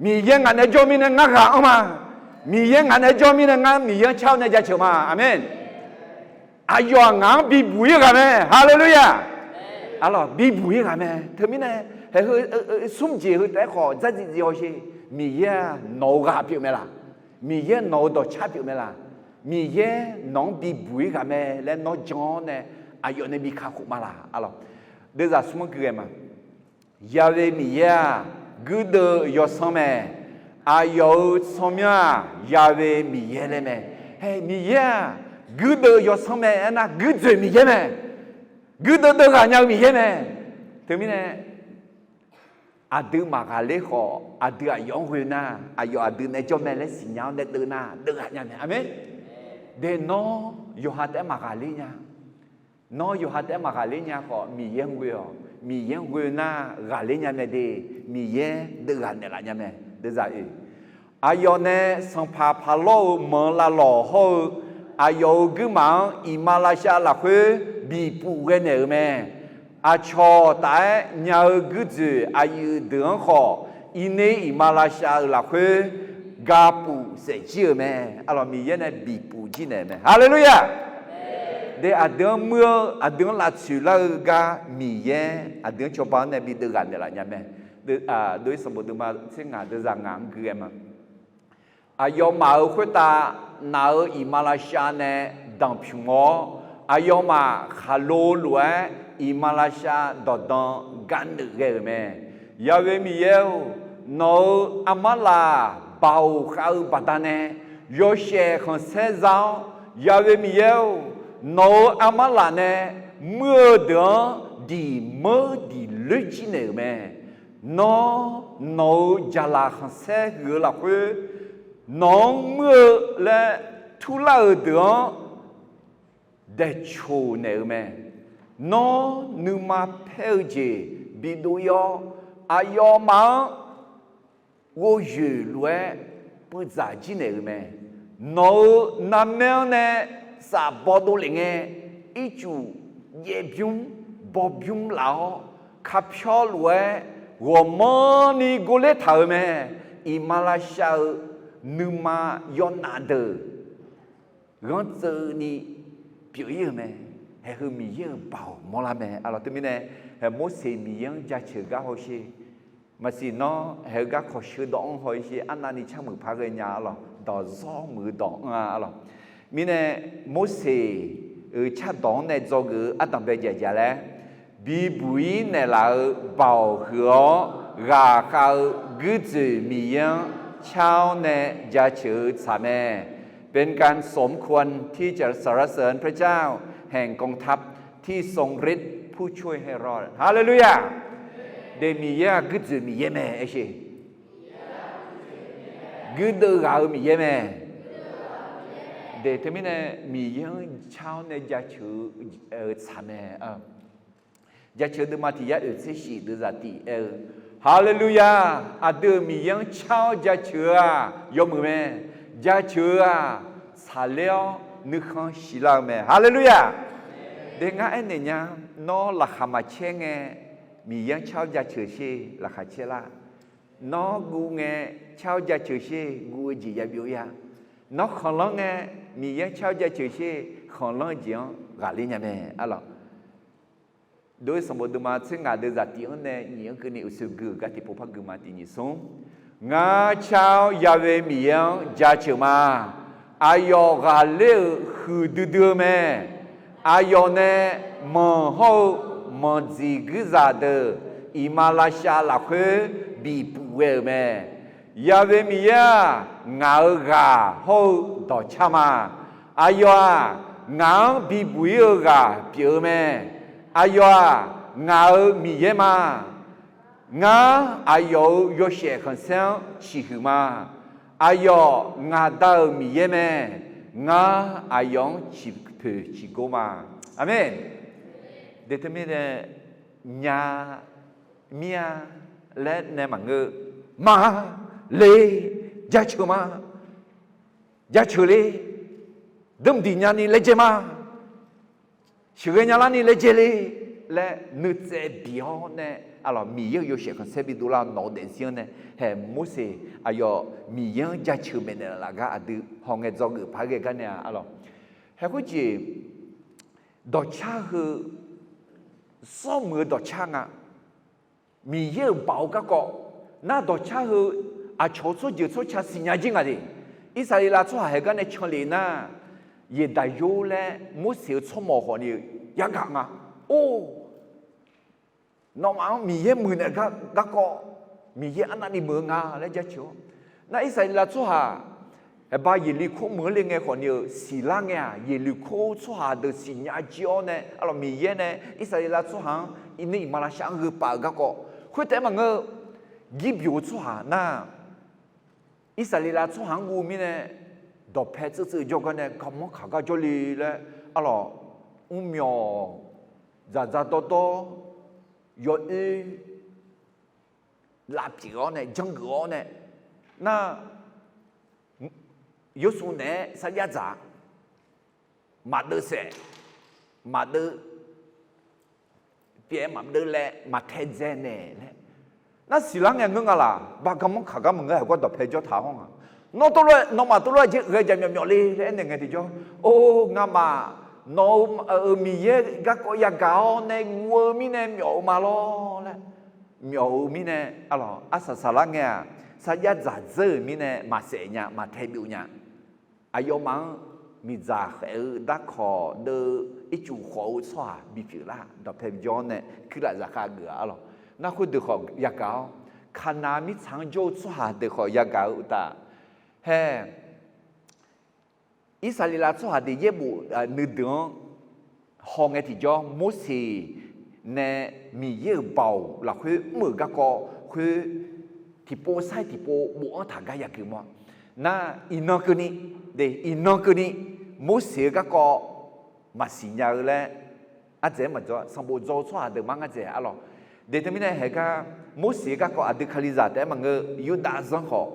Miqyaer ngaq nae jawr mirnae ngar ghaq anr ma. Miqyaer ngaq nae jawr mirnae ngar Miqyaer-anr car-awr nae jaceuq ma. Aqmeq. Aqyawf-aq ngaq-anr bibuq ir-eu ghaq mae. Haleluya! Arlawq, bibuq ir ghaq mae. Teumirnae haeq heu smr jeq heu taef-aer khawf dzardziv dziv hawsher. Miqyaer-aq nawq-euq ghaq pyeuf mae laq? Miqyaer nawq-euq dawqcar pyeuf mae laq? Miqyaer nawq-anr bibuq ir ghaq mae laer nawr jan-awr nae aqyawf nae bi kakhof ma laq? Arlawq, deuvzaq smr-anr gui ghae ma. Ya'we Miqyaer-aq guirdeuv-eu yawsanr mae. Aqyawf-euq tsawrmyanr-aq Ya'we Miqyaer laer mae. Hae, Miqyaer-aq guirdeuv-eu yawsanr mae. Aernar guirdzoeq Miqyaer mae. Guirdeuv deuv ghaq nya-eu Miqyaer mae. Teumirnae aqdui maqghaqler khawf, aqdui aqyawf-anr ghoe nar, aqyawf aqdui nae jawr mae laer siqnya-awr nae deuv nar deuv ghaq nya mae. Aqmeq. De nawr yawqha taef-aer maqghaqler nya. Nawr yawqha taef-aer maqghaqler nya khawf, Miqyaer-anr ghoe-awq. Miqyaer-anr ghoe nar ghaqler nya mae de. Miqyaer deuv ghaq naeqlaf nya mae. Deuvzaq oe, aqyawf nae sanqpaq paqlawr-eu manq lavlawq hawr-eu aqyawf-euq guirmaf-anr iqmalavshav lafkhoer bifpuf ghae naeq-euq mae. Aqcawq taf-aer nya-eu guirdzoeq aqyuif deuq-anr khawf, iqner iqmalavshav-euq lafkhoer gapuf saef jir-euq mae. Arlawq, Miqyaer nae bifpuf jir naeq-euq mae. Haleluya! De aqdui-anr muir-eu, aqdui-anr lavtsoeq lar-eu gar Miqyaer aqdui-anr cawba-anr nae bi deuv ghaq naeqlaf nya mae. Dov-ir sanqbof deuvma tser ngaq deuvzaq ngaq-anr gui ghae ma. Aqyawfmaf-euq khoertav naf-euq iqmalavshav nae danqpymq-awr, aqyawfmaf khaqlo lof-aer iqmalavshav dawqdan garneuf ghae-euq mae. Ya'we Miqyaer-or, nawq-euq armar laf baoq khav-eu baqdanae yawshaef khanqsaer za-awr, Ya'we Miqyaer-or, nawq-euq armar laf nae muir-eu deuq-anr diq meur diq loer jir naeq-euq mae. Nawr nawq-euq jaqlaq khanqsaer huiq-eu lafkhoer, nawq-anr muir-eu laer turlar-euq deuq-anr daeqcoq naeq-eu mae. Nawr nuima paer-eu jeq bidov-ir-awr, aqyawfmaf-anr ghovyoeq lof-aer puivdzaq jir naeq-euq mae. Nawq-euq narmaer-anr nae saf baw dovlef ngae, ircuf jaev bymr baw bymr laf-awr, kapyawr lof-aer ghawqmanrni gorler taq-euq mae. Iqmalavshav-eu nuima yawnav deuq ghanr tseuvni pyeuf-ir-euq mae. Haeq heu Miqyaer-euq baoq mawrlar mae. Arlawq, teumirnae haeq Morseq Miqyaer-anr jaceuq gar hawsher. Maqsiq nawr haeq-eu garkawq sheuqdawq-anr haw-ir sher arnavni carmuiq par ghaenya arlawq, dawqzawr muiq-eu dawq-anr-a arlawq. Mirnae Morseq-euq cardawq-anr nae dzawgeuf-eu ardanqbae jaqjaq laer, bibuq-ir naeqlaf-eu baoq huiq-awr ghaqkhav-eu guirdzoeq Miqyaer-anr car-awr nae jaceuq-eu tsaq mae. เป็นการสมควรที่จะสรรเสริญพระเจ้าแห่งกองทัพที่ทรงฤทธิ์ผู้ช่วยให้รอด Haleluya! De Miqyaer-aq guirdzoeq Miqyaer mae aer sher. Guirdeuv ghaq-eu Miqyaer mae. De teumirnae Miqyaer-anr car-awr nae jaceuq-eu tsaq mae. Jaceuq deuvma tiq yar oeq tser shif deuvzaq tiq aer-eu, Haleluya! Aqdui-euq Miqyaer-anr car-awr jaceuq-eu-aq yawmuiq mae. Jaceuq-eu-aq tsaqler-awr nuikhanr shiqlar-eu mae. Haleluya! De ngar aernaeq nya, nawr laqkhaq maqcaer ngae Miqyaer-anr car-awr jaceuq sher laqkhaq caer lar. Nawr guv ngae car-awr jaceuq sher guv-eu jeq yabyov-ir-a. Nawr khanqlanr ngae Miqyaer-anr car-awr jaceuq sher khanqlanr-eu jeq-anr ghaqler nya mae arlawq. Dov-ir sanqbof deuvma tser ngaq deuvzaq tiq-anr nae nyiq-anr keuvni uqshoe gui-euq gar tiqpov par gui ma tiq nyiq smr. Ngar car-awr Ya'we Miqyaer-anr jaceuq ma. Aqyawf ghaqler-euq huiqdui dui-eu mae. Aqyawf nae manq hawr-eu manqdziq guirzaq deuq iqmalavshav lafkhoer bifpuf ghae-euq mae. Ya'we Miqyaer-aq, ngaq-euq ghaq hawr-eu dawqcar ma. Aqyawf-aq, ngaq-anr bibuq-ir-eu ghaq pyeuf-eu mae. Aqyawf-aq, ngaq-euq Miqyaer ma. Ngar aqyawf-euq yawshaef khanqsaer-anr ciqhuiq ma. Aqyawf ngaq Da-euq Miqyaer mae. Ngar aqyawf-anr ciqpoeq ciqgor ma. Aqmeq. De teumirnae nya mir-a. laer nae maqngeur. Ma, le, jaceuq ma, jaceuq le, dmqdiq nyani laejae ma, sheuqghae nyalarni laejae le laer nuitsaev biq-awr nae, arlawq, Miqyaer-euq yawshaef khanqsaer bidov lar nawq-eu daefzir-anr nae, hae Morseq aqyawf Miqyaer-anr jaceuq maeqnaeq laf gar aqdui hawngae dzawgeuf paq-aer ghae gar nae-a, arlawq. Hae khoerjeq dawqcar heu, sawrmuiq-eu dawqcar nga. Miqyaer-euq baoq-eu garkawv nar dawqcar heu aqcawq-eu tsawrjeuq tsawrca siqnya jir nga de. Irsaqleqlav tsawrhaq haeq gar nae canlef nar, yaeqdaq yor laer Morseq-eu tsawrmawq khawfni yagaq nga. Or, nawmaf-anr Miqyaer muiqnaeq gar garkawv, Miqyaer arnavni muiq-eu nga laer jaceuq-awr, nar Irsaqleqlav tsawrhaq haeqba Yeqluiq kor meuq-anr le ngae khawfni-euq siqlar ngae-aq, Yeqluiq kor tsawrhaq deuq siqnya jir-awr nae, arlawq, Miqyaer nae Irsaqleqlav tsawrhaq-anr iqnan iqmalavshav-anr gheu paf-euq garkawv khoertaef-aer maqngeur-eu, Girbyoq-eu tsawrhaq nar, Irsaqleqlav tsawrhaq-anr guv mirnae, dawqpae tseuv tseuv jawr gar nae garmanr kaq gar jawrle laer, arlawq, mrmyawq dzaqdzaq dawrdawr yawoer lavpyeuf-awr nae janrgeuf-awr nae, nar, Yawshuv naeq-aer sarjax dzaq-a, maqdeuv saef, maqdeuv pyaeq, maqdeuv laev, maqtae dzae naeq laer, nar siqlar ngae ngeur nga laq, ba garmanr kaq gar maqngeur, haeq gar dawqpae jawr taq-awr nga. Nawr tov lof-aer, nawmaf tov lof-aer jeq ghae jaq myawf myawf le laer aernaeq ngae tiqjawr, or, ngamaf nawq-euq Miqyaer garkawv yagaq-awr nae guv-eu mirnae myawf-eu ma lawr laer, myawf-eu mirnae, arlawq, arsaq saqlar ngae-aq, sarjax dzaq dzeur-euq mirnae maqsaef nya, maqtae byov nya. Aqyawfmaf-anr miqdzaq khaef-eu darkawq deuv ircuf khawf-eu tsawrhaq bipyeuf lar, dawqpae bijawr-awr nae kuirlaf zaqkhav geuf-a, arlawq. Nar khoerdeuq khawf yagaq-awr, Kaqnaq mirtsaq-anr jawr-eu tsawrhaq deuq khawf yagaq-eu uqtaf, hae, Irsaqleqlav tsawrhaq deuq yaerbof nuideuq-anr hawngae tiqjawr, Morseq nae Miqyaer-euq baoq lafkhoer mr-euq garkawv khoer tiqpov sar-iq tiqpov bofanr taq gar yageuf ma. Nar iqnan keuvni, de, iqnan keuvni Morseq-eu garkawv maqsiq nya-eu laer, ardzaeq-aer maqdzawr, sanqbof dzaw-eu tsawrhaq deuq mar ngar dzaeq, arlawq. De teumirnae haeq gar, Morseq-eu garkawv aqdui Kalizaq taef-aer maqngeur, Yurdav zanr khawf,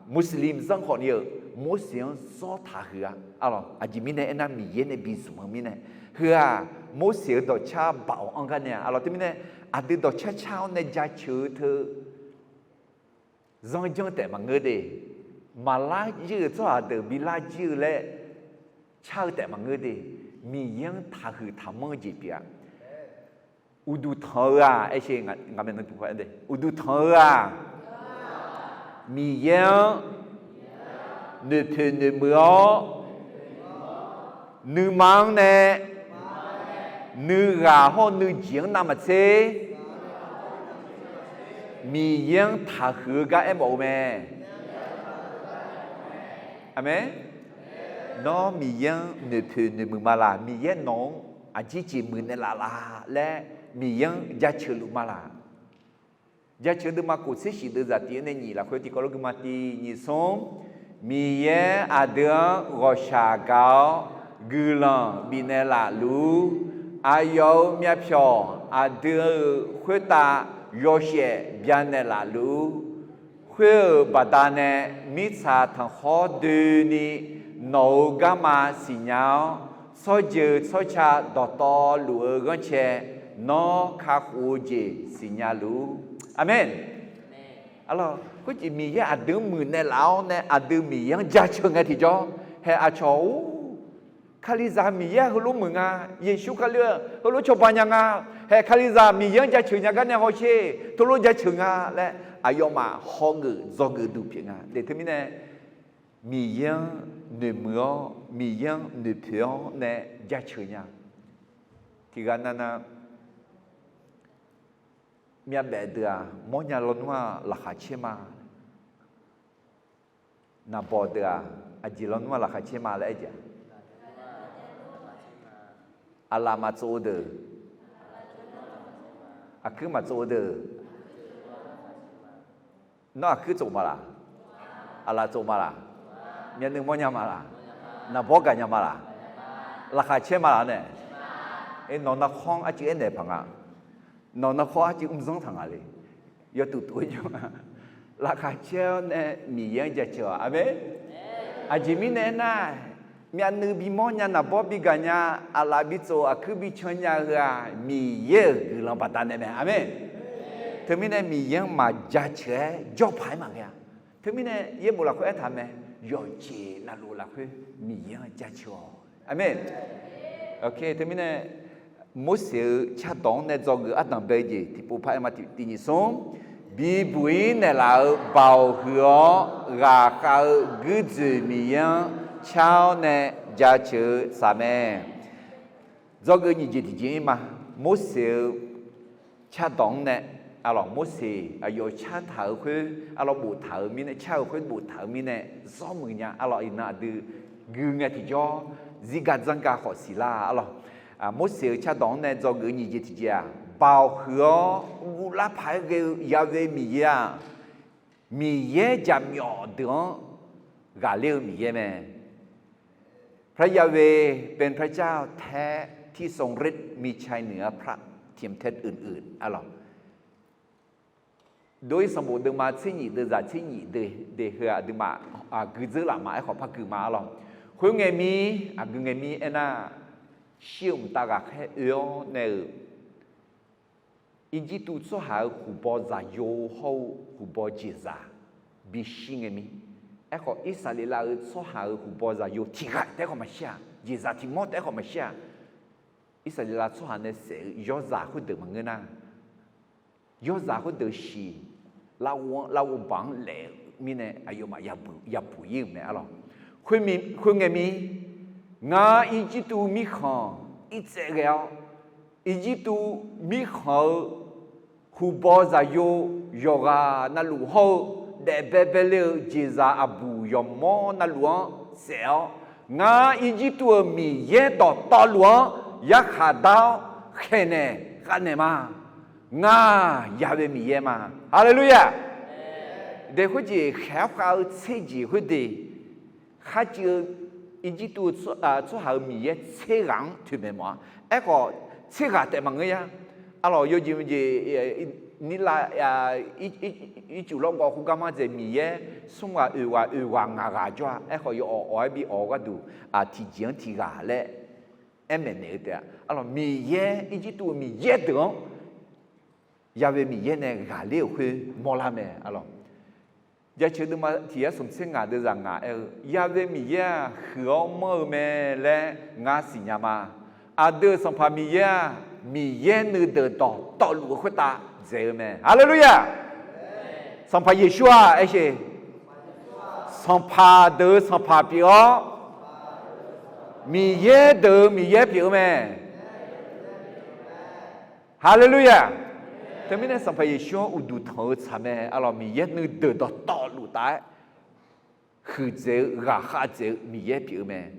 Muslim zanr khawfni-euq Morseq-anr zawr taqhuiq-a, arlawq. Aqjeq mirnae aernar, Miqyaer nae bizmq-eu mirnae. Heu-aq, Morseq-euq dawqcar baoq-anr gar nae-a, arlawq. Teumirnae aqdui dawqcar car-awr nae jaceuq-eu teu zanrjanr taef maqngeur de, maqlar jir-euq tsawrhaq deuq bi lar jir-eu laer car-eu taef maqngeur de, Miqyaer-anr taqhuiq taqmanr-eu jeq pyeuf-a. Uqduq tanq-eu-aq, aer sher, uqduq tanq-eu-aq, Miqyaer-anr noeqpoeq noeqmuiq-awr, nuima-anr nae nuighaq hawr-eu nuijeq-anr navmaqtser Miqyaer-anr taqhuiq-eu gar aermawf-eu mae. Aqmeq. Nawr Miqyaer-anr noeqpoeq noeqmuiq ma laq? Miqyaer nawq-anr aqjeq jeq muiqnaeq laf laf laer Miqyaer-anr jaceuq luf ma laq? Jaceuq deuvma kof tser shif deuv zaq tiq-aer nae nyiq lafkhoer tiqkawv lof gui ma. Tiq, nyiq, smr. Miqyaer aqdui-anr ghawqshaq gaq-awr guiqlanq bifnaeq laf luf-ur. Aqyawf-euq myavpyawq aqdui-euq khoertav yawshaef byanaeq laf luf-ur. Khoer-euq baqdanae mirtsaq tanqkhawr doeni nawq-euq garma siqnya-awr, tsawrjeuq tsawrca dawqtawvluf-eu ghanrcae nawr kakhof-eu jeq siqnya luf-ur. Aqmeq. Arlawq, khoerjeq Miqyaer aqdui-anr muiqnaeq laf-awr nae aqdui Miqyaer-anr jaceuq ngae tiqjawr, hae aqcawq-or, Kalizaq Miqyaer heulof muiq nga, Yeqsur Kali-aq heulof cawba nya nga, hae Kalizaq Miqyaer-anr jaceuq nya gar nae hawsher, teulof jaceuq nga laer aqyawfmaf hawgeuf dzawgeuf duq pyeuf nga. De teumirnae, Miqyaer-anr noeqmuiq-awr, Miqyaer-anr noeqpoeq-awr nae jaceuq nya. Tiqghaq navnav myavbaef deuq-aq, mawrnya lawnmr-aq laqkhaq caer ma. Naqbawq deuq-aq, aqjeq lawnmr-aq laqkhaq caer ma laer aer jeq-a? Aqlaf maqtsov-eu deuq, aqkuir maqtsov-eu deuq. Nawr aqkuir tsov ma laq? Aqlaf tsov ma laq? Myavnuiv mawrnya ma laq? Naqbawr gaqnya ma laq? Laqkhaq caer ma laq nae? Nawq narkhanr arcuiv aernaeq paq nga. Nawq nan khawr arcuiv mr zanr taq nga le. Yawtuv tuv-aer jawr nga. Laqkhaq caer-awr nae Miqyaer-anr jaceuq-awq. Aqmeq. Aqjeq mirnae aernar, myavnuiv bimawr nya, naqbawr bigaq nya, aqlaf bitsof, aqkuir bican nya-eu heu-aq, Miqyaer-euq guiqlanq baqdanae mae. Aqmeq. Teumirnae Miqyaer-anr maqjaceuq-aer jawr paq-aer maqghae-a. Teumirnae yaerbof lafkhoer aertaq mae, yawqjeq navluf lafkhoer Miqyaer-anr jaceuq-awq. Aqmeq. Teumirnae Morseq-euq cardawq-anr nae dzawgeuf ardanq bae-eu jeq tiqpov paq-aer ma tiq, tiq nyiq smr, bibuq-ir naeqlaf-euq baoq huiq-awr ghaqkhav-eu guirdzoeq Miqyaer-anr car-awr nae jaceuq-eu saf mae. Dzawgeuf nyiq jeq tiqjeq-ir ma. Morseq-euq cardawq-anr nae, arlawq, Morseq aqyawf cartaq-euq khoer, arlawq, boftaq-euq mirnae, car-eu khoer boftaq-euq mirnae, zawr muiq nya. Arlawq, iqnan aqdui gui ngae tiqjawr zirgar dzanrgar khawf siqlar. Arlawq, Morseq-euq cardawq-anr nae dzawgeuf nyiq jeq tiqjeq-aq, baoq huiq-awr guvlar paq-aer ghae-eu Ya'we Miqyaer-aq, Miqyaer jaqmyawf deuq-anr ghaqler-eu Miqyaer mae. พระยาเวห์เป็นพระเจ้าแท้ที่ทรงฤทธิ์ มีชัยเหนือพระเทียมเทพอื่นๆ arlawq. Dov-ir sanqbof deuvma tser nyif deuvzaq tser nyif deuq heu aqduimaf aqgeu dzeur laf ma. Aerkhawf par gui ma arlawq. Khoerngae mir, aqgeu ngae mir aernar, shir-eu mqtav ghaqkhaer oe-awr nae-euq Irjirtuv tsawrhaq-euq huqbaw zaqyo hawr-eu huqbaw jeqzaq bishir ngae mir. Aerkhawf, Irsaqleqlav-euq tsawrhaq-euq huqbaw zaqyo tiqghaq taef-aer khawf maqshir-aq, jeqzaq tiq mawr taef-aer khawf maqshir-aq, Irsaqleqlav tsawrhaq nae saef-eu yawrzaq khoerdeuq maqngeur nar, yawrzaq khoerdeuq shiq, lavghof-anr, lavghof baq-anr laef-eu mirnae aqyawfmaf yabuq ir-euq mae arlawq. Khoerngae mir, ngar Irjirtuv mirkhanq irtsaev ghae-awr, Irjirtuv mirkhanq-eu huqbaw zaqyo yawqghaq navluf hawr-eu daefbae baeler-eu jeqzaq aqbuq yawqmawr navluf-anr saef-awr, ngar Irjirtuv-euq Miqyaer dawqtawvluf-anr yarkhaq dar-awr khaeqnaeq khavnaeq ma. Ngar Ya'we Miqyaer ma. Haleluya! Daef khoerjeq khaeq-awr khav-eu tser jeq khoerde, kharcuiv-eu Irjirtuv-eu tsawrhaq-euq Miqyaer tser ghaq-anr toeqmaeq mawf-a. Aerkhawf, tser ghaq taef maqngeur ya. Arlawq, yawjeq jeq nirlav ircuf lawrgawv khoergar mar dzaeq Miqyaer smr ghaq oeq ghaq oeq ghaq ngaq ghaq jawr-a. Aerkhawf, yawawq awq-aer bi awq-eu gharduq tiqjeq-anr tiq ghaq laer aer maeqnaeq-eu taef-a. Arlawq, Miqyaer, Irjirtuv-eu Miqyaer deuq-anr Ya'we Miqyaer nae ghaqler-euq khoer mawrlar mae arlawq. Jaceuq deuvma tiq yar smq tser ngaq deuvzaq ngaq aer-eu, Ya'we Miqyaer-aq huiq-awr manr-eu mae laer ngar siqnya ma. Aqdui-euq Sanqpaq Miqyaer-aq, Miqyaer nuideuq dawqtawvluf-eu khoertav dzaeq-eu mae. Haleluya! Sanqpaq Yeqsur-aq aer sheq, sanqpaq deuq-euq Sanqpaq pyeuf-awr, Miqyaer deuq-euq Miqyaer pyeuf-eu mae. Haleluya! Teumirnae Sanqpaq Yeqsur-anr uqduq tanq-eu tsaq mae arlawq. Miqyaer nuideuq dawqtawvluf taf-aer huiqdzaeq-eu ghaqkhav dzaeq-eu Miqyaer pyeuf-eu mae.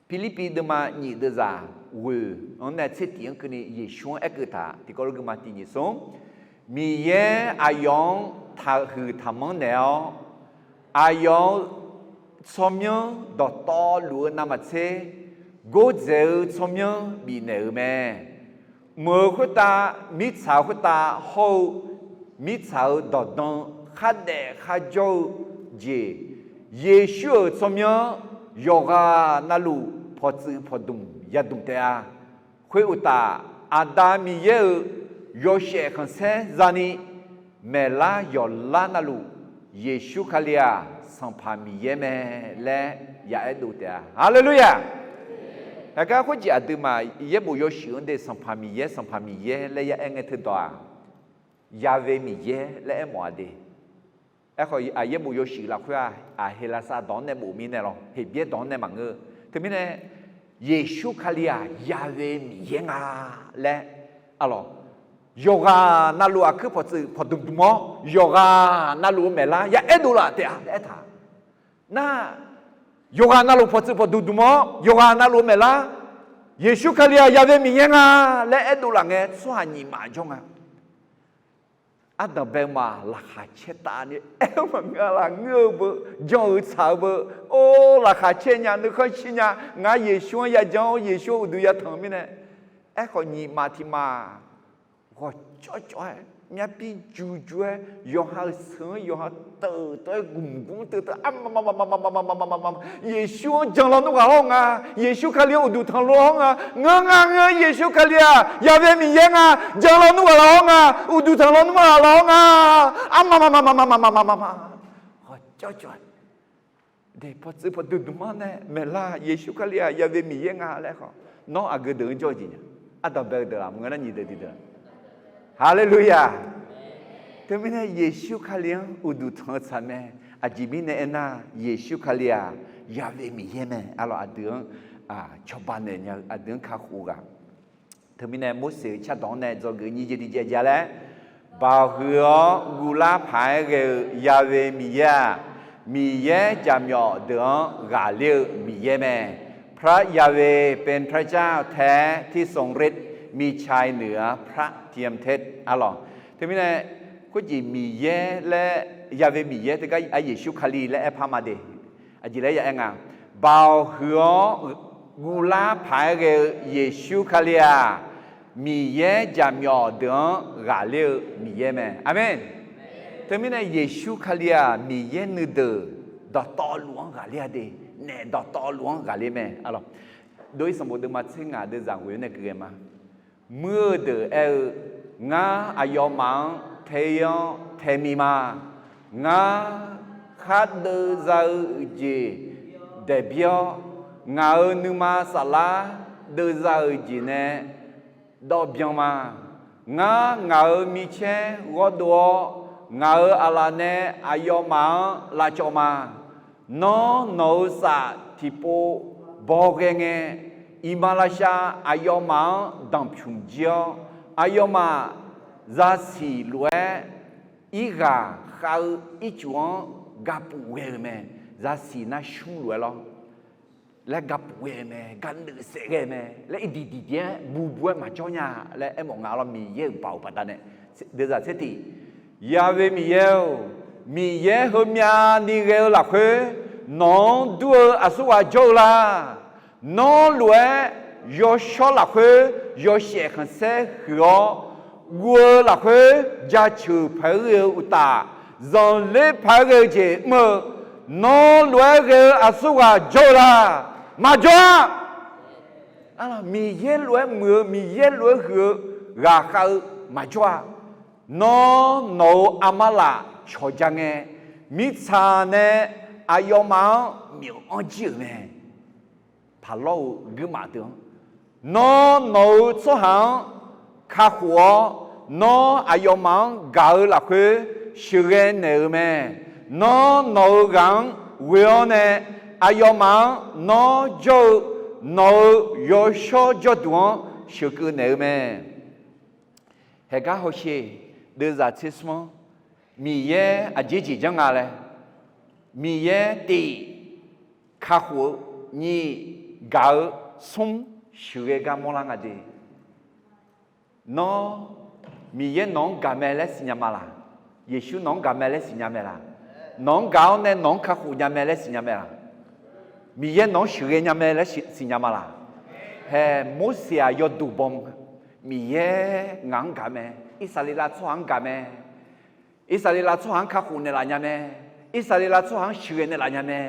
Pirlirpiv deuvma nyiq deuvzaq ghoeq-anr nae tser tiq-anr keuvni Yeqsur-anr aerkeuv taq tiqkawv lof gui ma tiq nyiq smr. Miqyaer aqyawf-anr taqhuiq taqmanr naeq-awr, aqyawf-euq tsawrmyanr dawqtawvluf-eu navmaqtser gordzaeq-eu tsawrmyanr bifnaeq-euq mae. Mq-euq khoertav, mirtsaq-euq khoertav hawr-eu mirtsaq-euq dawqdan khardaef kharjawr-eu jeq, Yeqsur-euq tsawrmyanr yawqghaq navluf pawqtsuif pawqdmq yadmq taef-a. Khoeruqtaf, Aqda Miqyaer-euq yawshaef khanqsaer zani maeqlar yawqlar navluf, Yeqsur Kali-aq Sanqpaq Miqyaer mae laer ya aerdov taef-a. Haleluya! Aqgar khoerjeq aqduimaf yaerbof yawshuif-anr de Sanqpaq Miqyaer, Sanqpaq Miqyaer laer ya aer ngae teudawq-aq, Ya'we Miqyaer laer aermawf-a de. Aerkhawf, aqyaer bof yawshuif lafkhoer-aq, aq, Heqlaqsar dawq-anr nae bof mirnae lawr, Heqbyaer dawq-anr nae maqngeur. Teumirnae, Yeqsur Kali-aq Ya'we Miqyaer nga laer, arlawq, yawqghaq navluf aqkuir pawqtsuif pawqdmq dmq-awr, yawqghaq navluf-eu maeqlar ya aerdov laf taef-a laer aertaq. Nar, yawqghaq navluf pawqtsuif pawqdmq dmq-awr, yawqghaq navluf-eu maeqlar, Yeqsur Kali-aq Ya'we Miqyaer nga laer aerdov laf ngae, tsawrhaq nyiq maf jawr nga. Ardanq bae ma laqkhaq caer tavni aer-eu maqngeur-a laf, ngeur-eu beu, jan-eu tsaq-eu beu, or, laqkhaq caer nya, nuikhanr shir nya, ngar Yeqsur-anr yajan-awr Yeqsur-anr uqduq yatanq mirnae. Aerkhawf, nyiq maf tiq maf Ghawqcawv cawv-aer, myavpir juq juq-aer, yawqha-euq seuq-anr yawqha teuv teuv-aer, gmq gmr teuv teuv, armama, Yeqsur-anr jan lawnmr ghaq hawr nga, Yeqsur Kali-anr uqduq tanq lo hawr nga, ngeur nga ngeur, Yeqsur Kali-aq Yaqve Miqyaer nga, jan lawnmr ghaq laf hawr nga, uqduq tanq lawnmr ghaq laf hawr nga, armama, ghawqcawv cawv-aer, de pawtsuif pawqdmq dmq-anr nae maeqlar, Yeqsur Kali-aq Yaqve Miqyaer nga laer khawf, nawr aqgeu deuq-anr jawr-eu jeq nya, ardanqbae-eu deuq-aq maqngeur nar nyiq deuq tiq deuq. Haleluya! Teumirnae Yeqsur Kali-anr uqduq tanq-eu tsaq mae. Aqjeq mirnae aernar, Yeqsur Kali-aq Yaqve Miqyaer mae. Arlawq aqdui-anr cawba naeq nya-eu, aqdui-anr kakhof-eu ghaq. Teumirnae Morseq-euq cardawq-anr nae dzawgeuf nyiq jeq tiq jeq ja laer, Baoq huiq-awr guvlar paq-aer ghae-eu Yaqve Miqyaer-aq, Miqyaer jaqmyawf deuq-anr ghaqler-eu Miqyaer mae. พระยาเวห์เป็นพระเจ้าแท้ที่ทรงฤทธิ์ มีชัยเหนือพระเทียมเทศ Arlawq, teumirnae khoerjeq Miqyaer laer, Yaqve Miqyaer teugar Yeqsur Kali laer aer par ma de. Aqjeq laer ya aer nga, Baoq huiq-awr guvlar paq-aer ghae-eu Yeqsur Kali-aq, Miqyaer jaqmyawf deuq-anr ghaqler-eu Miqyaer mae. Aqmeq. Teumirnae Yeqsur Kali-aq Miqyaer nuideuq dawqtawvluf-anr ghaqler-a de. Naef dawqtawvluf-anr ghaqler mae. Arlawq, dov-ir sanqbof deuvma tser ngaq deuvzaq ghoe-awr nae gui ghae ma. Muir-eu deuq aer-eu, Ngar aqyawfmaf-anr tae-ir-awr tae mi ma. Ngar khar deuvza-eu jeq daeqbir-awr, ngaq-euq nuima saflar deuvza-euq jeq nae dawvbyan ma. Ngar ngaq-euq micaer ghawrdov-awr, ngaq-euq aqlaf nae aqyawfmaf-anr lavcawv ma. Nawr nawq-euq saf tiqpov bawghae ngae, iqmalavshav aqyawfmaf-anr danqpymq jir-awr, aqyawfmaf zaqsiq lof-aer irghaq khav-eu ircuf-anr gapuf ghae-euq mae. Zaqsiq nar shmr lof-aer lawr laer gapuf ghae-eu mae, gaqnuif saef ghae-eu mae laer irdiq diqdiq-aer bubu-aer maqjawr nya laer aermawf nga lawr. Miqyaer-euq baoq baqdanae deuvzaq tser tiq, Yaqve Miqyaer-or, Miqyaer heumyav ni ghae-eu lafkhoer nawq-anr dur-eu aqsurghaq jawr-eu la. Nawr lof-aer yawshawr lafkhoer yawshaef khanqsaer huiq-awr, guv-eu lafkhoer jaceuq paq-aer ghae-eu uqtaf, zanqler paq-aer ghae-eu jeq mr-eu, nawr lof-aer ghae-eu aqsurghaq jawr-eu la. Maqjawr-a. Miqyaer lof-aer muiq-eu, Miqyaer lof-aer huiq-eu ghaqkhav-eu maqjawr-a. Nawr nawq-euq armar laf cawqja ngae, mirtsaq nae aqyawfmaf-anr myawq-anr jir-euq mae. Paqlawr-euq guirmaf deuq-anr, nawr nawq-euq tsawrhaq-anr kakhof-awr, nawr aqyawfmaf-anr gaq-eu lafkhoer sheuqghae naeq-euq mae. Nawr nawq-euq ghaq-anr ghoe-awr nae, aqyawfmaf-anr nawr jawr-eu nawq-euq yawshawr jawrduq-anr sheuqkeuv naeq-eu mae. Haeqgar hawsher deuvzaq tser smr-anr, Miqyaer aqjeq jeq janr nga laer, Miqyaer tiq kakhof-eu, nyiq gaq-eu, smr sheuqghae gar mawrlar nga de. Nawr, Miqyaer nawq-anr gaq mae laer siqnya ma laq? Yeqsur nawq-anr gaq mae laer siqnya mae laq? Nawq-anr gaq-awr nae nawq-anr kakhof nya mae laer siqnya mae laq? Miqyaer nawq-anr sheuqghae nya mae laer siqnya ma laq? Hae, Morseq-aq yawduq baw, Miqyaer ngaq-anr gaq mae, Irsaqleqlav tsawrhaq-anr gaq mae, Irsaqleqlav tsawrhaq-anr kakhof naeqlaf nya mae, Irsaqleqlav tsawrhaq-anr sheuqghae naeqlaf nya mae.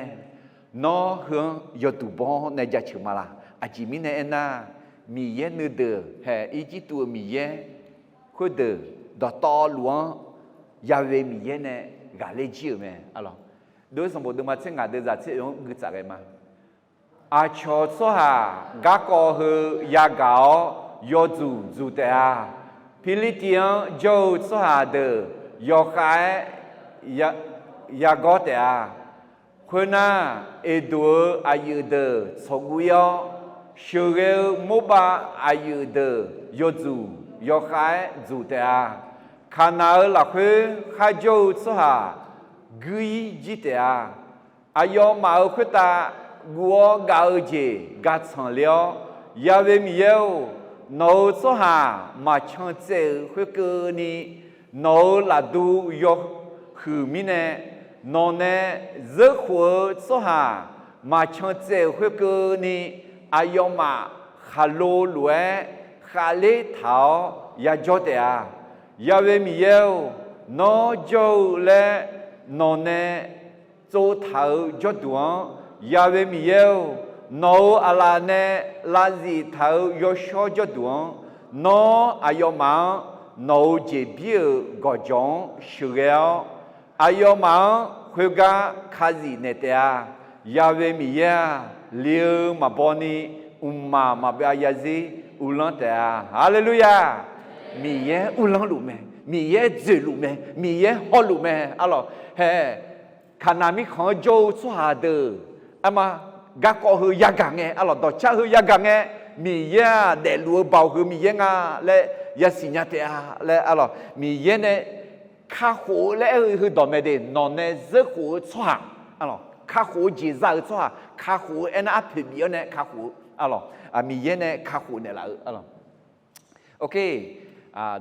Nawr heu-anr yawduq baw-awr nae jaceuq ma laq? Aqjeq mirnae aernar, Miqyaer nuideuq hae Irjirtuv-eu Miqyaer, khoerdeuq dawqtawvluf-anr Yaqve Miqyaer nae ghaqler jir-euq mae. Dov-ir sanqbof deuvma tser ngaq deuvzaq tser oe-anr guitsaf ghae ma. Aqcawq tsawrhaq garkawv heu yagaq-awr yawdzuq dzuq taef-a. Pirlirtiv-anr jawr-eu tsawrhaq deuq yawkhav-aer yagawr taef-a. Khoernar, Eqdoq-euq aqyuif deuq tsawqguv-ir-awr, sheuqghae-eu Morbav aqyuif deuq yawdzuq yawkhav-aer dzuq taef-a. Kaqnaq-euq lafkhoer kharjawr-eu tsawrhaq guir-ir jir taef-a. Aqyawfmaf-euq khoertav guv-awr gav-eu jeq ga tsanqler-awr, Yaqve Miqyaer-or, nawq-euq tsawrhaq maqcan tsaev-euq khoerkeuvni, nawq-euq lafdu yawhuiq mirnae, nawq nae zeurkhof-eu tsawrhaq maqcan tsaev-euq khoerkeuvni, aqyawfmaf khaqlo lof-aer khavler taq-awr, yajawr taef-a. Ya'we Miqyaer-or, nawr jawr-eu laer nawq nae tsovtaq-euq jawrduq-anr, Ya'we Miqyaer-or, nawq-euq aqlaf nae lavzif taq-euq yawshawr jawrduq-anr, nawr aqyawfmaf-anr nawq-euq jeqbir-euq gawqjawq-anr sheuqghae-awr, aqyawfmaf-anr khoergar kazif naeq taef-a. Ya'we Miqyaer-aq, li-eu maqbaw ni, mqmaq maqbyav zarzir uvlanr taef-a. Haleluya! Miqyaer uvlanr luf mae, Miqyaer dzoeq luf mae, Miqyaer hawluf mae. Arlawq, hae, Kaqnaq mirkhanq-anr jawr-eu tsawrhaq deuq, arma, garkawv heu yagaq ngae, arlawq, dawqcar heu yagaq ngae, Miqyaer-aq daefluf-eu baoq heu Miqyaer nga laer yasiq nya taef-a laer, arlawq, Miqyaer nae kakhof-eu laer aer-eu heudawq mae de, nawq nae zeurkhof-eu tsawrhaq, arlawq, kakhof-eu jeq za-euq tsawrhaq, kakhof-eu aernar arpoeq bif-awr nae kakhof-eu, arlawq, Miqyaer nae kakhof naeqlaf-eu, arlawq. Ok,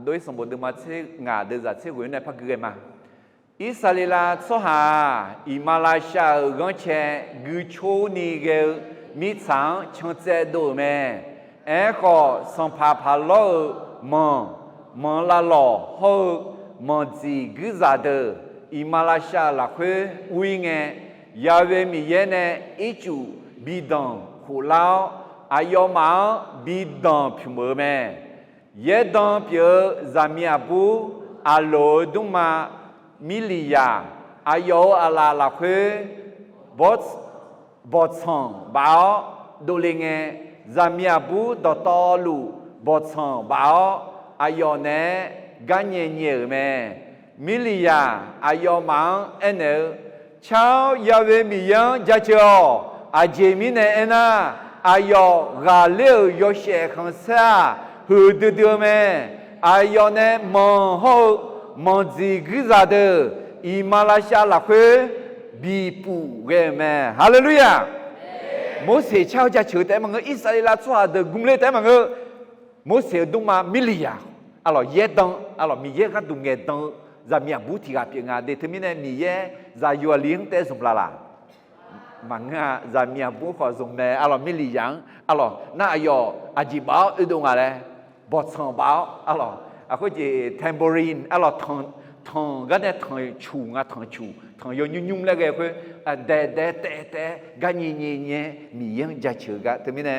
dov-ir sanqbof deuvma tser ngaq deuvzaq tser ghoe-awr nae par gui ghae ma. Irsaqleqlav tsawrhaq-aq, iqmalavshav-euq ghanrcae guicor ni ghae-eu mirtsaq-anr cantsaev dov-euq mae. Aerkhawf, sanqpaq paq lawr-eu manq, manq lavlawq hawr-eu manqdziq guirzaq deuq, iqmalavshav lafkhoer ur-ir ngae, Ya'we Miqyaer nae ircuf bi danq khof lar-awr, aqyawfmaf-anr bi danq pymq-euq mae. Yaerdan pyeuf-eu zaqmiq aqbur Aqloq-eu dmrma Mirliqyaq, aqyawf-euq aqlaf lafkhoer bawrtsanq baf-awr dovle ngae, zaqmiq aqbur dawqtawvluf bawqtsanq baf-awr, aqyawf naeq-aer garnyae nyae-euq mae. Mirliqyaq aqyawfmaf-anr aernaeq-eu, Car-awr, Ya'we Miqyaer-anr jaceuq-awq. Aqjeq mirnae aernar, aqyawf ghaqler-euq yawshaef khanqsaer-aq, huiqdui dui-eu mae. Aqyawf nae manq hawr-eu manqdziq guirzaq deuq, iqmalavshav lafkhoer bipuf ghae-euq mae. Haleluya! Morseq car-awr jaceuq-eu taef-aer maqngeur, Irsaqleqlav tsawrhaq deuq gmle taef-aer maqngeur, Morseq-euq dmrma Mirliqyaq, arlawq, yaerdan, arlawq, Miqyaer gharduq ngaeqdan-eu zaqmiq aqbur tiq ghaq pyeuf nga de. Teumirnae Miqyaer zaqyo aqli-anr taef-aer zmq la laq? Maqngeur-a. Zaqmiq aqbur khawf zmq mae, arlawq, Mirliqyaq-anr, arlawq, nar aqyawf aqjeq baf-awr oedov nga laer, bawqtsanq baf-awr, arlawq, aqkhoer jeq tambourine, arlawq, tanq, tanq gar nae tanq cuq nga, tanq cuq, tanq yawnymr nymr laer ghae khoer, daeq daeq taev taev-aer garnyae nyae nyae Miqyaer-anr jaceuq-eu gar. Teumirnae,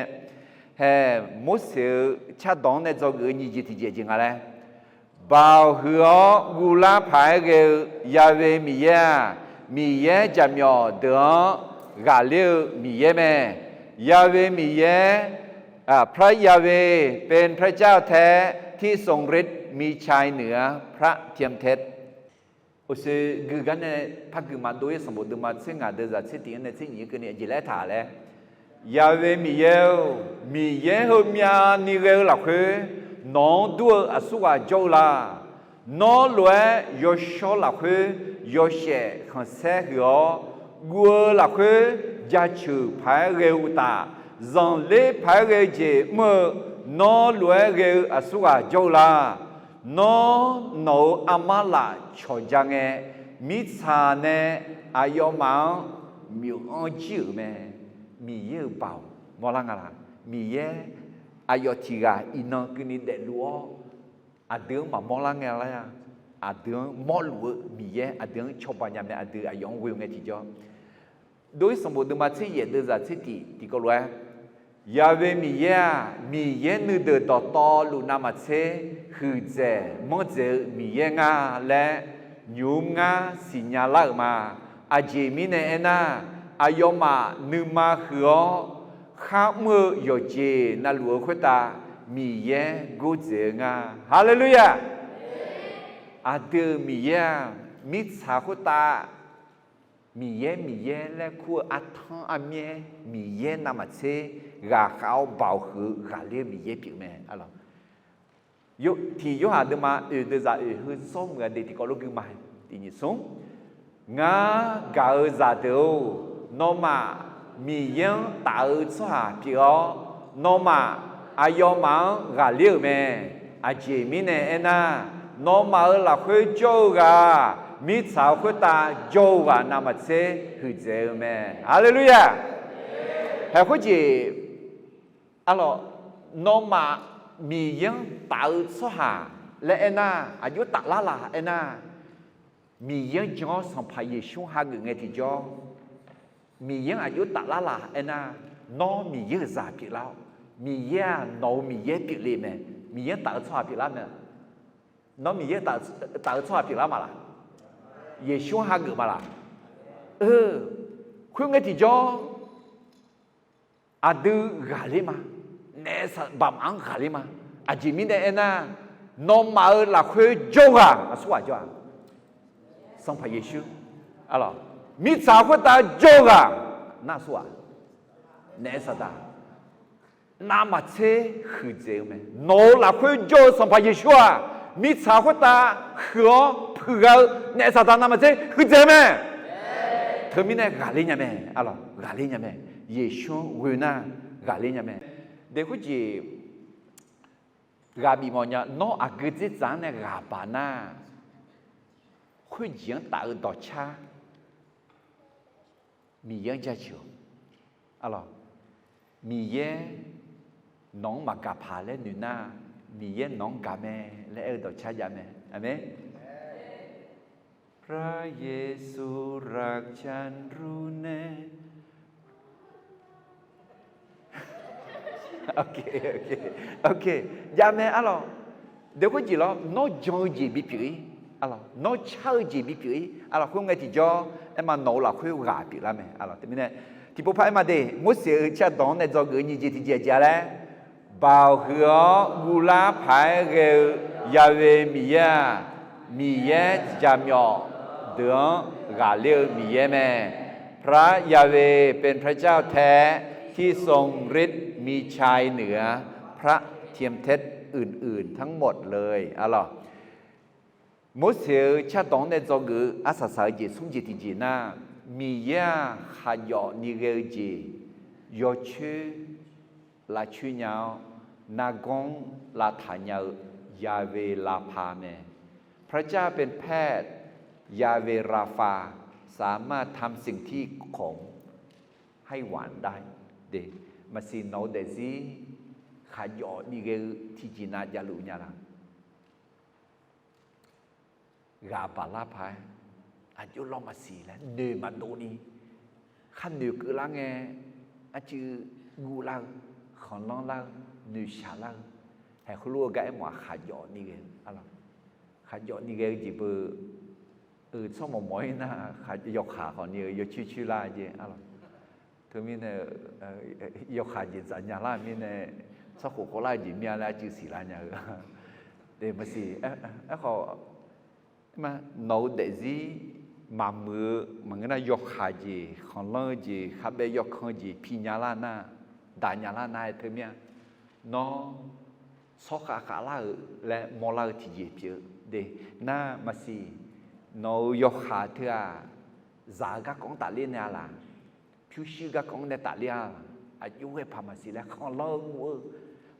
hae, Morseq-euq cardawq-anr nae dzawgeuf-eu nyiq jeq tiqjeq jeq nga laer, Baoq huiq-awr guvlar paq-aer ghae-eu Ya'we Miqyaer-aq, Miqyaer jaqmyawf deuq-anr ghaqler-eu Miqyaer mae. Ya'we Miqyaer, พระยาเวห์ เป็นพระเจ้าแท้ ที่ทรงฤทธิ์มีชัยเหนือพระเทียมเท็จ Uqshoe gui gar nae par gui ma. Dov-ir sanqbof deuvma tser ngaq deuvzaq tser tiq-anr nae tser nyiq-anr keuvni aqjeq laer aertaq laer, Ya'we Miqyaer-or, Miqyaer heumyav ni ghae-eu lafkhoer nawq-anr dur-eu aqsurghaq jawr-eu la? Nawr lof-aer yawshawr lafkhoer yawshaef khanqsaer huiq-awr, guv-eu lafkhoer jaceuq paq-aer ghae-eu uqtaf, zanqler paq-aer ghae-eu jeq mr-eu, nawr lof-aer ghae-eu aqsurghaq jawr-eu la? Nawr nawq-euq armar laf cawqja ngae, mirtsaq nae aqyawfmaf-anr myof-anr jir-euq mae. Miqyaer-euq baoq mawrlar nga laq? Miqyaer aqyawf tiq ghaq iqnan keuvni daefluf-awr, aqdui-anr maqmawr lar ngae lar-a. Aqdui-anr mawrluf-eu Miqyaer aqdui-anr cawba nya mae. Aqdui aqyawf-anr ghoe ngae tiqjawr. Dov-ir sanqbof deuvma tser yaef deuvzaq tser tiq tiqkawv lof-aer, Ya'we Miqyaer-aq, Miqyaer nuideuq dawqtawvluf navmaqtser huiqdzaeq manrdzaeq-eu Miqyaer nga laer nymq-mr ngar siqnya lar-euq ma. Aqjeq mirnae aernar, aqyawfmaf nuima huiq-awr kharmr-eu yawqjeq navluf-eu khoertav Miqyaer gordzaeq-eu nga. Haleluya! Aqdui-euq Miqyaer-aq, mirtsaq khoertav Miqyaer, Miqyaer laer kur-eu artanr armyaer Miqyaer navmaqtser ghaqkhav-awr baoq huiq-eu ghaqler-eu Miqyaer pyeuf mae. Tiq Yorhaq deuvma oeq deuvzaq oeq heu zawr muiq-a de tiqkawv lof gui ma. Tiq nyiq smr, ngar gaq-eu zaqdeuq-or, nawmaf Miqyaer-anr taf-eu tsawrhaq pyeuf-awr, nawmaf aqyawfmaf-anr ghaqler-euq mae. Aqjeq mirnae aernar, nawmaf-euq lafkhoer jawr-eu ghaq-aq, mirtsaq-eu khoertav jawr-eu ghaq navmaqtser huiqdzaeq-eu mae. Haleluya! Haeq khoerjeq, arlawq, nawmaf Miqyaer-anr taf-eu tsawrhaq laer aernar, aqjox taflar laf aernar, Miqyaer-anr jan-awr Sanqpaq Yeqsur-anr hageuf ngae tiqjawr, Miqyaer-anr aqjox taflar laf aernar, nawr Miqyaer-euq zaq pyeuflar-awr, Miqyaer-aq nawq-euq Miqyaer pyeufle mae. Miqyaer-anr taf-eu tsawrhaq pyeuflar mae. Nawr Miqyaer taf-eu tsawrhaq pyeuflar ma laq? Yeqsur-anr hageuf ma laq? Khoerngae tiqjawr, aqdui ghaqler ma. Naef saqbaq maf-anr ghaqler ma. Aqjeq mirnae aernar, nawmaf-euq lafkhoer jawr-eu ghaq aqsurghaq jawr-a? Sanqpaq Yeqsur. Mirtsaq khoertav jawr-eu ghaq nar aqsurghaq? Naef saqdaq. Navmaqtser huiqdzaeq-eu mae. Nawq-euq lafkhoer jawr-eu Sanqpaq Yeqsur-aq, mirtsaq khoertav huiq-awr puiqghae-eu naef saqdaq navmaqtser huiqdzaeq-eu mae. Teumirnae ghaqler nya mae. Ghaqler nya mae. Yeqsur-anr ghoe nar ghaqler nya mae. Daeqkhoer jeq ghaq bif mawf nya. Nawr aqgeu dzerdzaq-anr nae ghaq baq nar, khoerjeq-anr taf-eu dawqcar Miqyaer-anr jaceuq-awq. Miqyaer nawq-anr maqgaq paq laer noeq nar, Miqyaer nawq-anr gaq mae laer aer-eu dawqcar jav mae. Aqmeq. Prar Yeqsur rakcanrur nae Jav mae arlawq. Daeqkhoer jeq lawr, nawr jan-eu jeq bipyeuf-ir, nawr car-eu jeq bipyeuf-ir arlawq. Khoerngae tiqjawr aerma nawq-eu lafkhoer ghaq pyeuflar mae arlawq. Teumirnae tiqpov par aerma de, Morseq-euq cardawq-anr nae dzawgeuf-eu nyiq jeq tiqjeq aqjeq-a laer, Baoq huiq-awr guvlar paq-aer ghae-eu Ya'we Miqyaer-aq, Miqyaer tiqjaq myawf deuq-anr ghaqler-eu Miqyaer mae. พระยาเวห์เป็นพระเจ้าแท้ที่ทรงฤทธิ์มีชัยเหนือพระเทียมเท็จอื่นๆทั้งหมดเลย arlawq. Morseq-euq cardawq-anr nae dzawgeuf-eu arsaq saq-eu jeq smr jeq tiqjeq nar, Miqyaer-aq khaqjawf ni ghae-eu jeq yawcoer lavcoer nya-awr, nargawr-anr lavtaq nya-eu Ya'we lavpaq mae. พระเจ้าเป็นแพทย์ Ya'we Rapha สามารถทำสิ่งที่ขมให้หวานได้ de. Maqsiq nawq-eu daefzir khaqjawf ni ghae-eu tiqjeq nav javluf nya laq? Ghaq baqlar paq-aer aqjox lawr maqsiq laer noeq maqdov ni, khar noeq keuvlar ngae, arcuiv guvlar-eu, khanqlanr lar-eu, noeqshaq lar-eu, haeq khoerlof-eu gar aermawf-aq khaqjawf ni ghae-eu arlawq. Khaqjawf ni ghae-eu jeq beu tsawrmawq mawq-ir nar, yawkaq khawf ni-eu yawcoer coer lar jeq arlawq. Teumirnae yawkaq jeq dzaq nya lar-eu mirnae, tsawrkhof khoflar-eu jeq mir-a laer arcuiv siqlar nya-eu. Maqsiq, aerkhawf, nawq-eu daefzir maqmuiq-eu maqngeur nar, yawkaq jeq, khanqlanr-eu jeq, khavbaev yawkan-eu jeq pi nya lar nar, daq nya lar nar-aer teumir-a. Nawr tsawrkhav khavlar-euq laer mawrlar-eu tiqjeq pyeuf-eu de. Nar maqsiq, nawq-euq yawkaq teu-aq, zaq-eu garkawv-anr tafler nae-a laq? Pyurshuir garkawv-anr nae tafler-a laq? Aqjox ghae paq maqsiq laer khanqlanr-eu nguv-eu,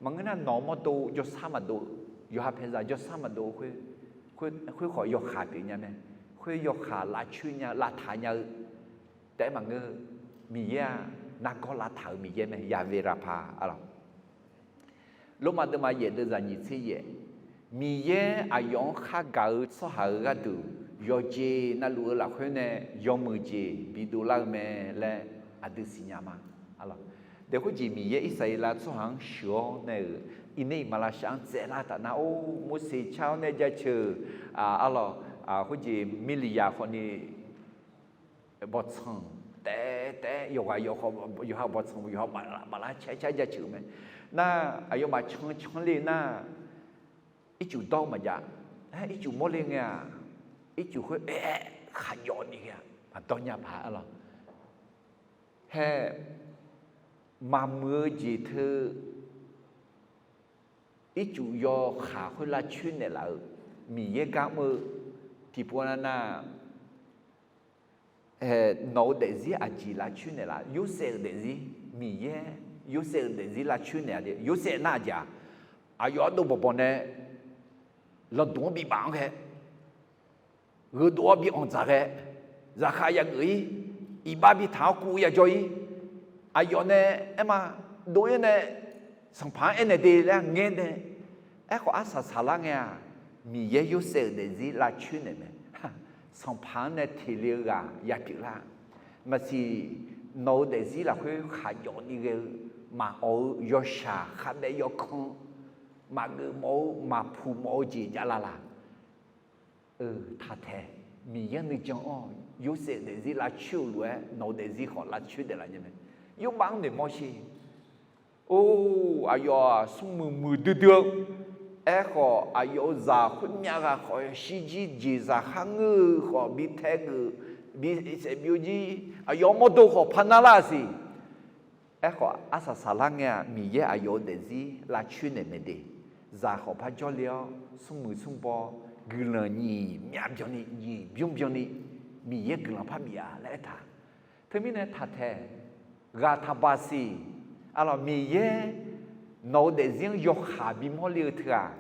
maqngeur nar nawq-eu mawrdo jawrsar maqdov, yawqha paeqzaq jawrsar maqdov-eu khoer, khoerkhawf yawkaq pyeuf nya mae. Khoer yawkaq lavcoer nya-eu lavtaq nya-eu taef-aer maqngeur. Miqyaer-aq nargawr lavtaq-euq Miqyaer mae, Ya'we Rapha arlawq. Lormav deuvma yaef deuvzaq nyiq tser yaef, Miqyaer aqyawf-anr khargaq-eu tsawrhaq-euq gharduq yawqjeq navluf-eu lafkhoer nae yawmuiq jeq bidov lar-eu mae laer aqdui siqnya ma. Daeqkhoer jeq Miqyaer Irsaqleqlav tsawrhaq-anr sheuq-awr nae-euq irner iqmalavshav-anr tsaevlar taf nar, or, Morseq car-awr nae jaceuq-euq arlawq, khoerjeq mirliqyaq khawfni bawqtsanq taef taef-aer yawqghaq yawqha, yawqha bawqtsanq yawqha baflar baflar caer caer jaceuq-eu mae. Nar aqyawfmaf can canr le nar, ircuf dawr-eu maqjav, aer ircuf mawrle ngae-aq, ircuf khoer aer-aer khaqjawf ni ghae-a maqdawr nya paq arlawq. Hae, maqmuiq-eu jeq teu ircuf yawkaq khoer lavcoer naeqlaf-euq Miqyaer gar mr-eu tiqpov nav nar, nawq-eu daefzir aqjeq lavcoer naeqlaf? Yorsaev-euq daefzir, Miqyaer Yorsaev-euq daefzir lavcoer naeq-a de. Yorsaev nar aqjeq-aq, aqyawf ardov bawqbawq nae lanqduq-anr bibaf-anr ghae, gheudov-awr bi anqdzaq ghae, zaqkhav yageuf-ir, iqbax bitaq-awr kuv yajawr-ir, aqyawf nae aerma dov-ir nae Sanqpaq-anr aernaeq de laer ngaer nae, aerkhawf arsaq saqlar ngae-aq, Miqyaer Yorsaev-euq daefzir lavcoer naeq mae. Sanqpaq-anr nae teq le-eu ghaq yapyeuf lar. Maqsiq, nawq-eu daefzir lafkhoer khaqjawf ni ghae-eu, maqawf-eu yawshaq khavbaev yawkanr, maqgeuf mawf-eu maqpuq mawf-eu jeq javlar laq. Taqtaeq, Miqyaer nuijan-anr Yorsaev-euq daefzir lavcoer-euq lof-aer nawq-eu daefzir khawf lavcoer naeqlaf nya mae. Yorbav-anr noeqmawr sher. Or, aqyawf-aq smrmuiq muiqdui dui-eu, aerkhawf aqyawf-euq zaq khoermyav ghaq khawf shirjir jeqzaq kharngeur-eu khawf bi tae geuf, bi saef byov jir, aqyawf-euq mawrdo khawf parnar lar-aq siq. Aerkhawf arsaq saqlar ngae-aq, Miqyaer aqyawf-euq daefzir lavcoer naeq mae de. Zaq khawf par jawrle-awr smrmuiq smrbaw, guiqlanq nyiq myav byanni nyiq bymr byanni, Miqyaer guiqlanq par bif-a laer aertaq. Teumirnae taqtaeq, ghaq taqbaq siq. Arlawq, Miqyaer nawq-eu daefzir-anr yawkaq bimawr le-eu teu-aq,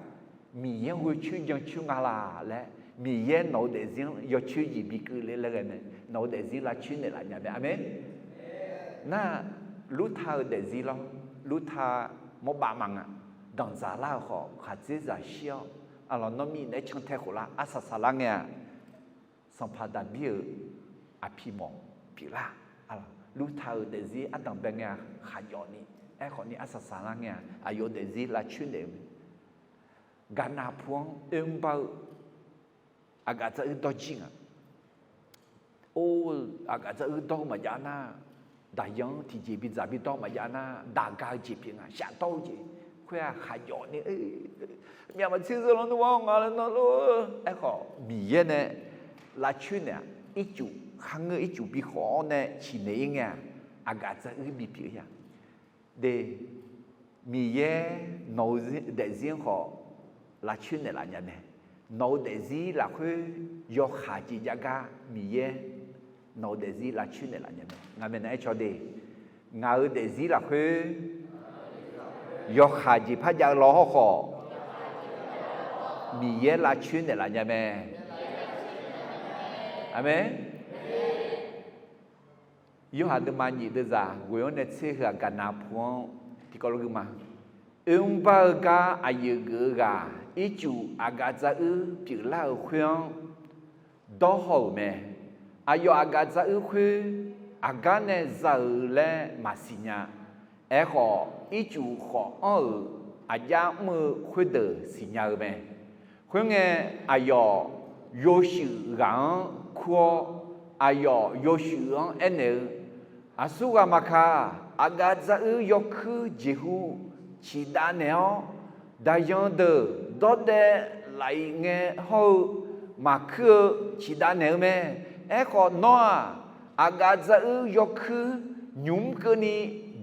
Miqyaer-anr ghoe coer jan coer nga laq laer, Miqyaer nawq-eu daefzir-anr yawcoer jeq bikeuv le laer ghae mae. Nawq-eu daefzir lavcoer naeqlaf nya mae. Aqmeq. Nar, Lurta-eu daefzir lawr, Lurta mawrbav maqnga. Danqdzaq lar-euq khawf khaqdzerzaq shir-awr, arlawq, nawr mirnae-aer cantae khof lar, arsaq saqlar ngae-aq, sanqpaq Daqbir-euq aqpi mawf pyeuflar. Lurta-euq daefzir ardanqbae ngae-aq khaqjawf ni, aerkhawf ni arsaq saqlar ngae-aq aqyawf-eu daefzir lavcoer naeq-eu mae. Gaqnaq pu-anr oermr bar-eu aqgaf dzaruir dawr jir nga. Or-eu, aqgaf dzaruir dawr-eu maqjav nar, daqyan-anr tiqjeq bidzaq bidawr maqjav nar, daqga-eu jeq pyeuf nga, shafdawr-eu jeq. Khoer-aq khaqjawf ni, myav maqtser zeu lanr nuiwa-awr nga laer nar lor-eu. Aerkhawf Miqyaer nae lavcoer naeq-aq, ircuf kharngeur ircuf bikhawf-awr nae ciqnaeq-ir ngae-aq, aqgaf dzaruir bipyeuf-ir-a. De, Miqyaer nawq-eu daefzir-anr khawf lavcoer naeqlaf nya mae. Nawq-eu daefzir lafkhoer yawkaq jeq jav gar Miqyaer nawq-eu daefzir lavcoer naeqlaf nya mae. Ngaq maeqnan aer caw de, ngaq-eu daefzir lafkhoer yawkaq jeq par jav-eu law hawr khawf, Miqyaer lavcoer naeqlaf nya mae. Aqmeq. Yorhaq deuvma nyiq deuvzaq ghoe-anr nae tser heu-aq gaqnaq pu-anr tiqkawv lof gui ma. Oermr bar-eu gar aqyuif geuf-eu ghaq ircuf aqgaf dzaruir pyeuflar-euq khoer-anr dawr haw-euq mae. Aqyawf aqgaf dzaruir khoer aqgar nae za-euq laer maqsiq nya. Aerkhawf, ircuf khawf anr-euq aqjar mr-eu khoerdeuq siqnya-eu mae. Khoerngae, aqyawf yawshuif ghaq-anr kur-awr, aqyawf yawshuif-anr aernaeq-eu, Aqsurghaq maqkaq, aqgaf dzaruir yawkuir jeqhu ciqdav naeq-awr, daqyan deuq dawrdaev laf-iq ngae hawr-eu maqkuir-eu ciqdav naeq-eu mae. Aerkhawf, nawr-aq, aqgaf dzaruir yawkuir nymq mr keuvni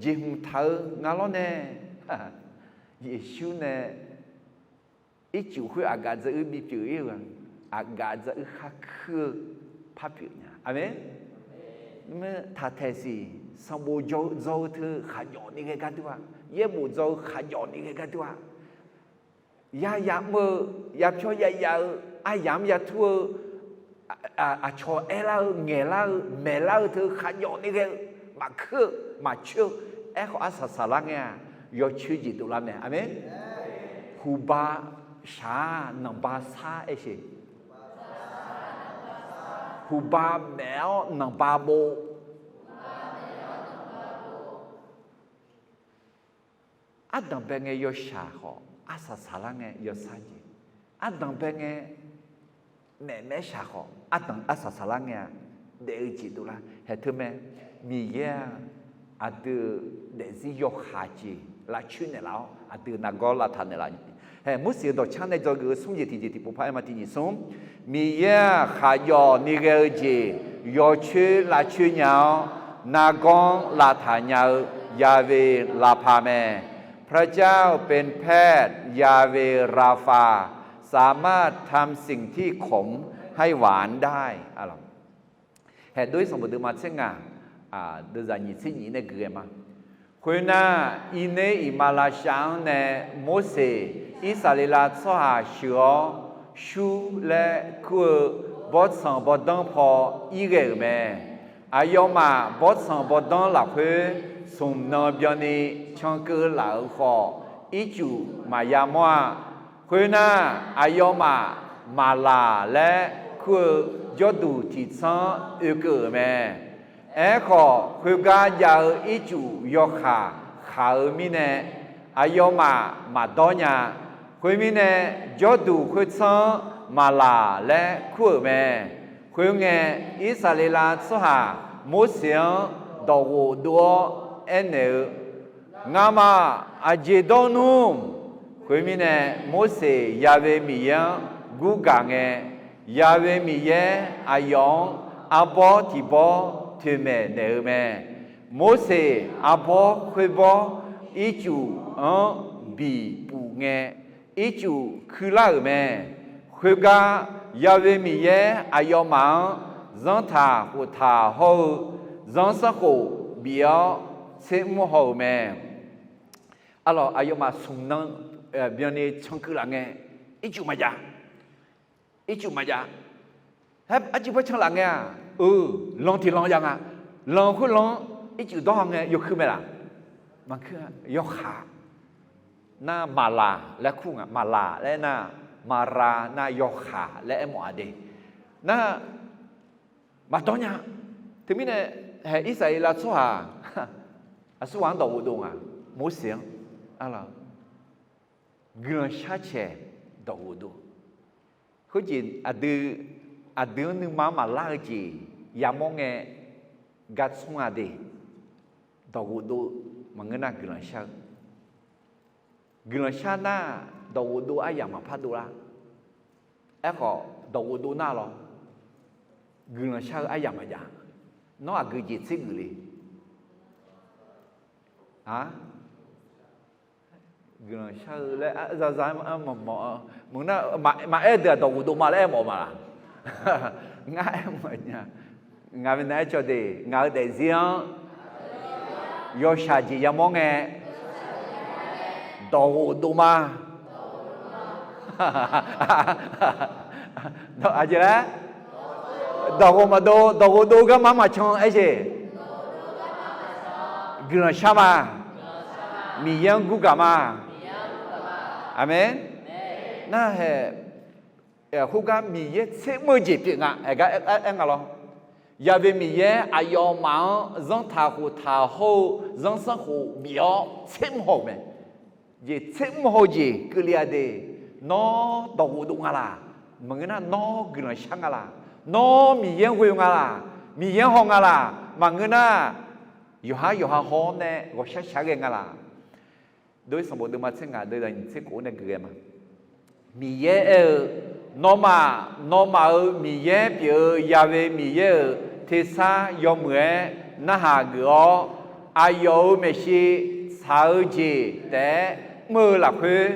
jeqhmq taq-eu nga lawr nae. Yeqsur nae ircuf khoer aqgaf dzaruir bipyeuf-ir-eu-aq, aqgaf dzaruir khar kuir-eu par pyeuf nya. Aqmeq. Taqtaeq siq, sanqbof dzaw-eu teu khaqjawf ni ghae gar dur-a. Yaerbof dzaw-eu khaqjawf ni ghae gar dur-a. Yaya mr-eu, yapyawr yaya-eu, aryamq-anr yatur-eu, aqcawq aerlar-eu, ngaeqlar-eu, maeqlar-eu teu khaqjawf ni ghae-eu, maqkuir-eu, maqcoer-eu. Aerkhawf, arsaq saqlar ngae-aq, yawcoer jeq dovlar mae. Aqmeq. Huqba shaq-aq, nanqba sar aer-eu. Huqba maef-awr nanqba bov. Ardanqbae ngae yawshaq khawf, arsaq saqlar ngae yawsar jeq. Ardanqbae ngae maef maer shaq khawf, ardanq arsaq saqlar ngae-aq, daef-eu jeq dovlar. Haeq teu mae, Miqyaer-aq, aqdui-euq daefzir yawkaq jeq lavcoer naeqlaf-awr, aqdui-euq nargawr lavtaq naeqlaf. Haeq Morseq-euq dawqcar nae dzawgeuf-eu smr jeq tiqjeq tiqpov par aer ma. Tiqnyiq smr, Miqyaer-aq, khaqjawf ni ghae-eu jeq yawcoer lavcoer nya-awr, nargawr-anr lavtaq nya-eu Yahweh Rapha mae. พระเจ้าเป็นแพทย์ Yahweh Rapha สามารถทำสิ่งที่ขมให้หวานได้ Haeq dov-ir sanqbof deuvma tser ngaq, deuvzaq nyiq tser nyiq nae gui ghae ma. Khoernar, Irner iqmalavshav-anr nae Morseq Irsaqleqlav tsawrhaq sheuq-awr, shur laer kur-eu bawrtsanq bawrdanr paw ir ghae-euq mae. Aqyawfmaf bawrtsanq bawrdanr lafkhoer smq nan byanni cankeuv laf-euq khawf, ircuf maqya mawr-a. Khoernar, aqyawfmaf maqlaq laer kur-eu jawrduq tiqtsanr oekeuv-euq mae. Aerkhawf, khoergar jav-eu ircuf yawkaq khaq-eu mirnae, aqyawfmaf maqdawr nya. Khoermirnae, jawrduq khoertsanr-anr maqlaq laer kur-euq mae. Khoerngae, Irsaqleqlav tsawrhaq Morseq-anr dawqghof dov-awr aernaeq-eu, Ngamaf aqjeq dawr nmr. Khoermirnae, Morseq Ya'we Miqyaer-anr gurgaq ngae, Ya'we Miqyaer aqyawf-anr arbawr tiq bawr toeqmaeq naeq-eu mae. Morseq arbawr khoerbawr ircuf-anr biqpuf ngae, ircuf kuirlar-euq mae. Khoergar, Ya'we Miqyaer aqyawfmaf-anr zanrtaq khoftaq hawr-eu zanrsanrkhof bif-awr tsermr haw-euq mae. Arlawq, aqyawfmaf smq nan byanni cankeuv laf ngae, ircuf maqjav. Ircuf maqjav. Aer, arcuiv par can laf ngae-aq, eu, lan tiq lan jav nga. Lan khoer lan-anr ircuf dawr ha ngae yawkuir mae laq? Maqkuir-a. Yawkaq nar maqlaq laer kur nga. Maqlaq laer nar, maqra nar yawkaq laer aermawf-a de. Nar maqdawr nya. Teumirnae, haeq Irsaqleqlav tsawrhaq aqsurghaq-anr dawqghof dov nga. Morseq-anr, arlawq, guiqlanq shar caeq dawqghof dov. Khoerjeq aqdui, aqdui-anr nuima-anr maqlar-eu jeq yamawr ngae, gar tsmr-a de. Dawqghof dov maqngeur nar guiqlanq shar-eu. Guiqlanq shar nar, dawqghof dov aryamq maqpar dovlar. Aerkhawf, dawqghof dov nar lawr, guiqlanq shar-eu aryamq maqjav. Nawr aqgeu jeq tser geuf le? A, guiqlanq shar-eu laer zaza maqmawf, maqngeur nar, maqaer deuq-aq dawqghof dov ma laer aermawf ma laq? Ngar aermawf nya. Ngaq minav-aer cawq de, ngaq-euq daefzir-anr yawshaq jeq yamawr ngae, dawqghof dov ma. Aqjeq laer? Dawqghof maqdov, dawqghof dov garma maqcan aer jeq. Guiqlanq shar ma. Miqyaer-anr gurgaq ma. Aqmeq. Nar haeq, khoergar Miqyaer tsermr-eu jeq pyeuf nga, aer gar aer nga lawr. Ya'we Miqyaer aqyawfmaf-anr zanrtaq khoftaq hawr-eu zanrsanrkhof bif-awr tsermr haw-euq mae. Jeq tsermr haw-eu jeq keuvle-a de. Nawr dawqghof dov nga laq? Maqngeur nar nawr guiqlanq shar nga laq? Nawr Miqyaer-anr ghoe-eu nga laq? Miqyaer-anr haw nga laq? Maqngeur nar yawqhar yawqha haw-awr nae ghawqshar shaq ghae nga laq? Dov-ir sanqbof deuvma tser ngaq deuv zaqnyiq tser khof-anr nae geuf ghae ma. Miqyaer aer-eu, nawmaf, nawmaf-euq Miqyaer pyeuf-eu Ya'we Miqyaer-euq tersar yawmuiq-aer narhaq geuf-awr, aqyawf-euq maeqshi tsaq-eu jeq taef-aer mr-eu lafkhoer,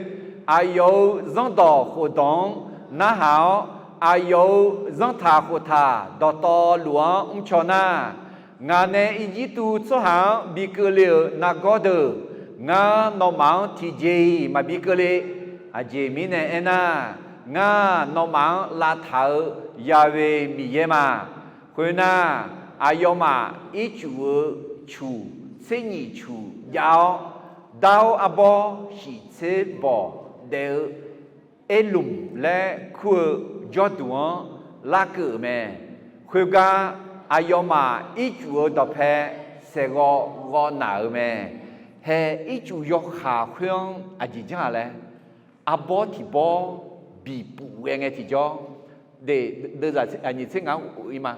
aqyawf-euq zanrdawq khofdawq-anr narhaq-awr, aqyawf-euq zanrtaq khoftaq dawqtawvluf-anr mrcaw nar, ngaq nae Irjirtuv tsawrhaq-anr bi keuvle-euq nargawr deuq, ngar nawmaf-anr tiqjeq-iq maqbi keuvle. Aqjeq mirnae aernar, ngar nawmaf-anr lavtaq-euq Ya'we Miqyaer ma. Khoernar, aqyawfmaf ircuf-eu cuq tser nyif cuq jav-awr, dar-awr arbawr shiq tser bawq daef-eu Erlmq laer kur-eu jawrduq-anr larkeuv-euq mae. Khoergar, aqyawfmaf ircuf-eu dawqpae saeqghawv ghawv naq-euq mae. Haeq ircuf yawkaq khoer-anr aqjeq janr-a laer, arbawr tiq bawr biqpuf ghae ngae tiqjawr, de, deuvzaq nyiq tser ngaq-anr of-ir ma.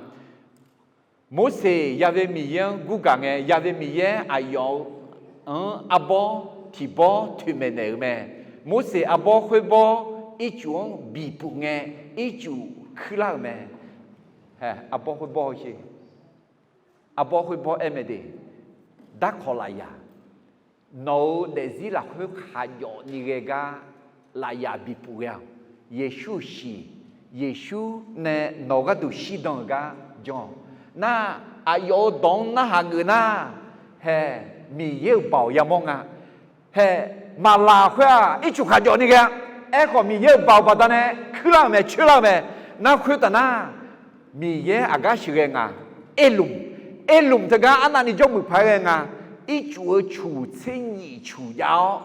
Morseq Ya'we Miqyaer-anr gurgaq ngae, Ya'we Miqyaer aqyawf-anr arbawr tiq bawr toeqmaeq naeq-euq mae. Morseq arbawr khoerbawr ircuf-anr biqpuf ngae, ircuf kuirlar-euq mae. Haeq, arbawr khoerbawr-eu sher. Arbawr khoerbawr aer mae de, darkawq lafyaq. Nawq-euq daefzir lafkhoer khaqjawf ni ghae gar lafyaq biqpuf ghae-awq. Yeqsur-euq shiq, Yeqsur nae nawq gharduq shirdan-euq gar jan-awq. Nar, aqyawf-euq dawq-anr narhaq geuf nar, haeq, Miqyaer-euq baoq yamawr nga. Haeq, maqlaq khoer-aq, ircuf khaqjawf ni ghae-a. Aerkhawf, Miqyaer-euq baoq baqdanae kuirlar-euq mae, coerlar-euq mae. Nar khoertaf nar, Miqyaer aqgar sheuqghae nga. Erlmq, Erlmq teugar arnavni jawrmuiq paq-aer ghae nga. Ircuf-eu cuq tser nyif cuq jav-awr,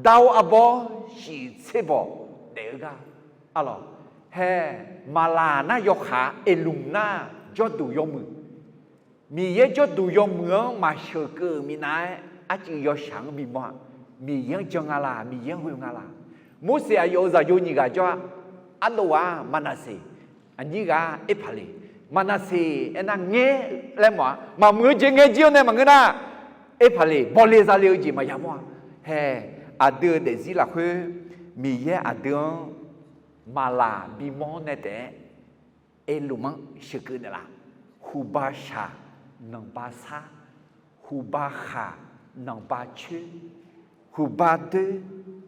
dar-awr arbawr shif tser bawq daef-eu gar. Arlawq, hae, maqlaq nar yawkaq, erlmq nar jawrduq yawmuiq. Miqyaer jawrduq yawmuiq-anr maqsheuqkeuv-euq minav-aer arcuiv yawshaq-anr bimawr-a. Miqyaer-anr jan nga laq, Miqyaer-anr ghoe nga laq. Morseq aqyawf-euq zaqyo nyiq ghaq jawr-a. Ardov ghaq-aq Maqnaqseq, aqnyir ghaq-aq Erpaqleq. Maqnaqseq aernar ngaer laer mawf-a. Maqmuiq-eu jeq ngaejir-awr nae maqngeur nar, Erpaqleq bawle zale-eu jeq maqya mawr-a. Hae, aqdui-euq daefzir lafkhoer Miqyaer aqdui-anr maqlaq bimawr nae taef-aer, erlmq-anr sheuqkeuv naeqlaf. Huqba shaq, nanqba sar, huqba khaq, nanqba coer, huqba doer,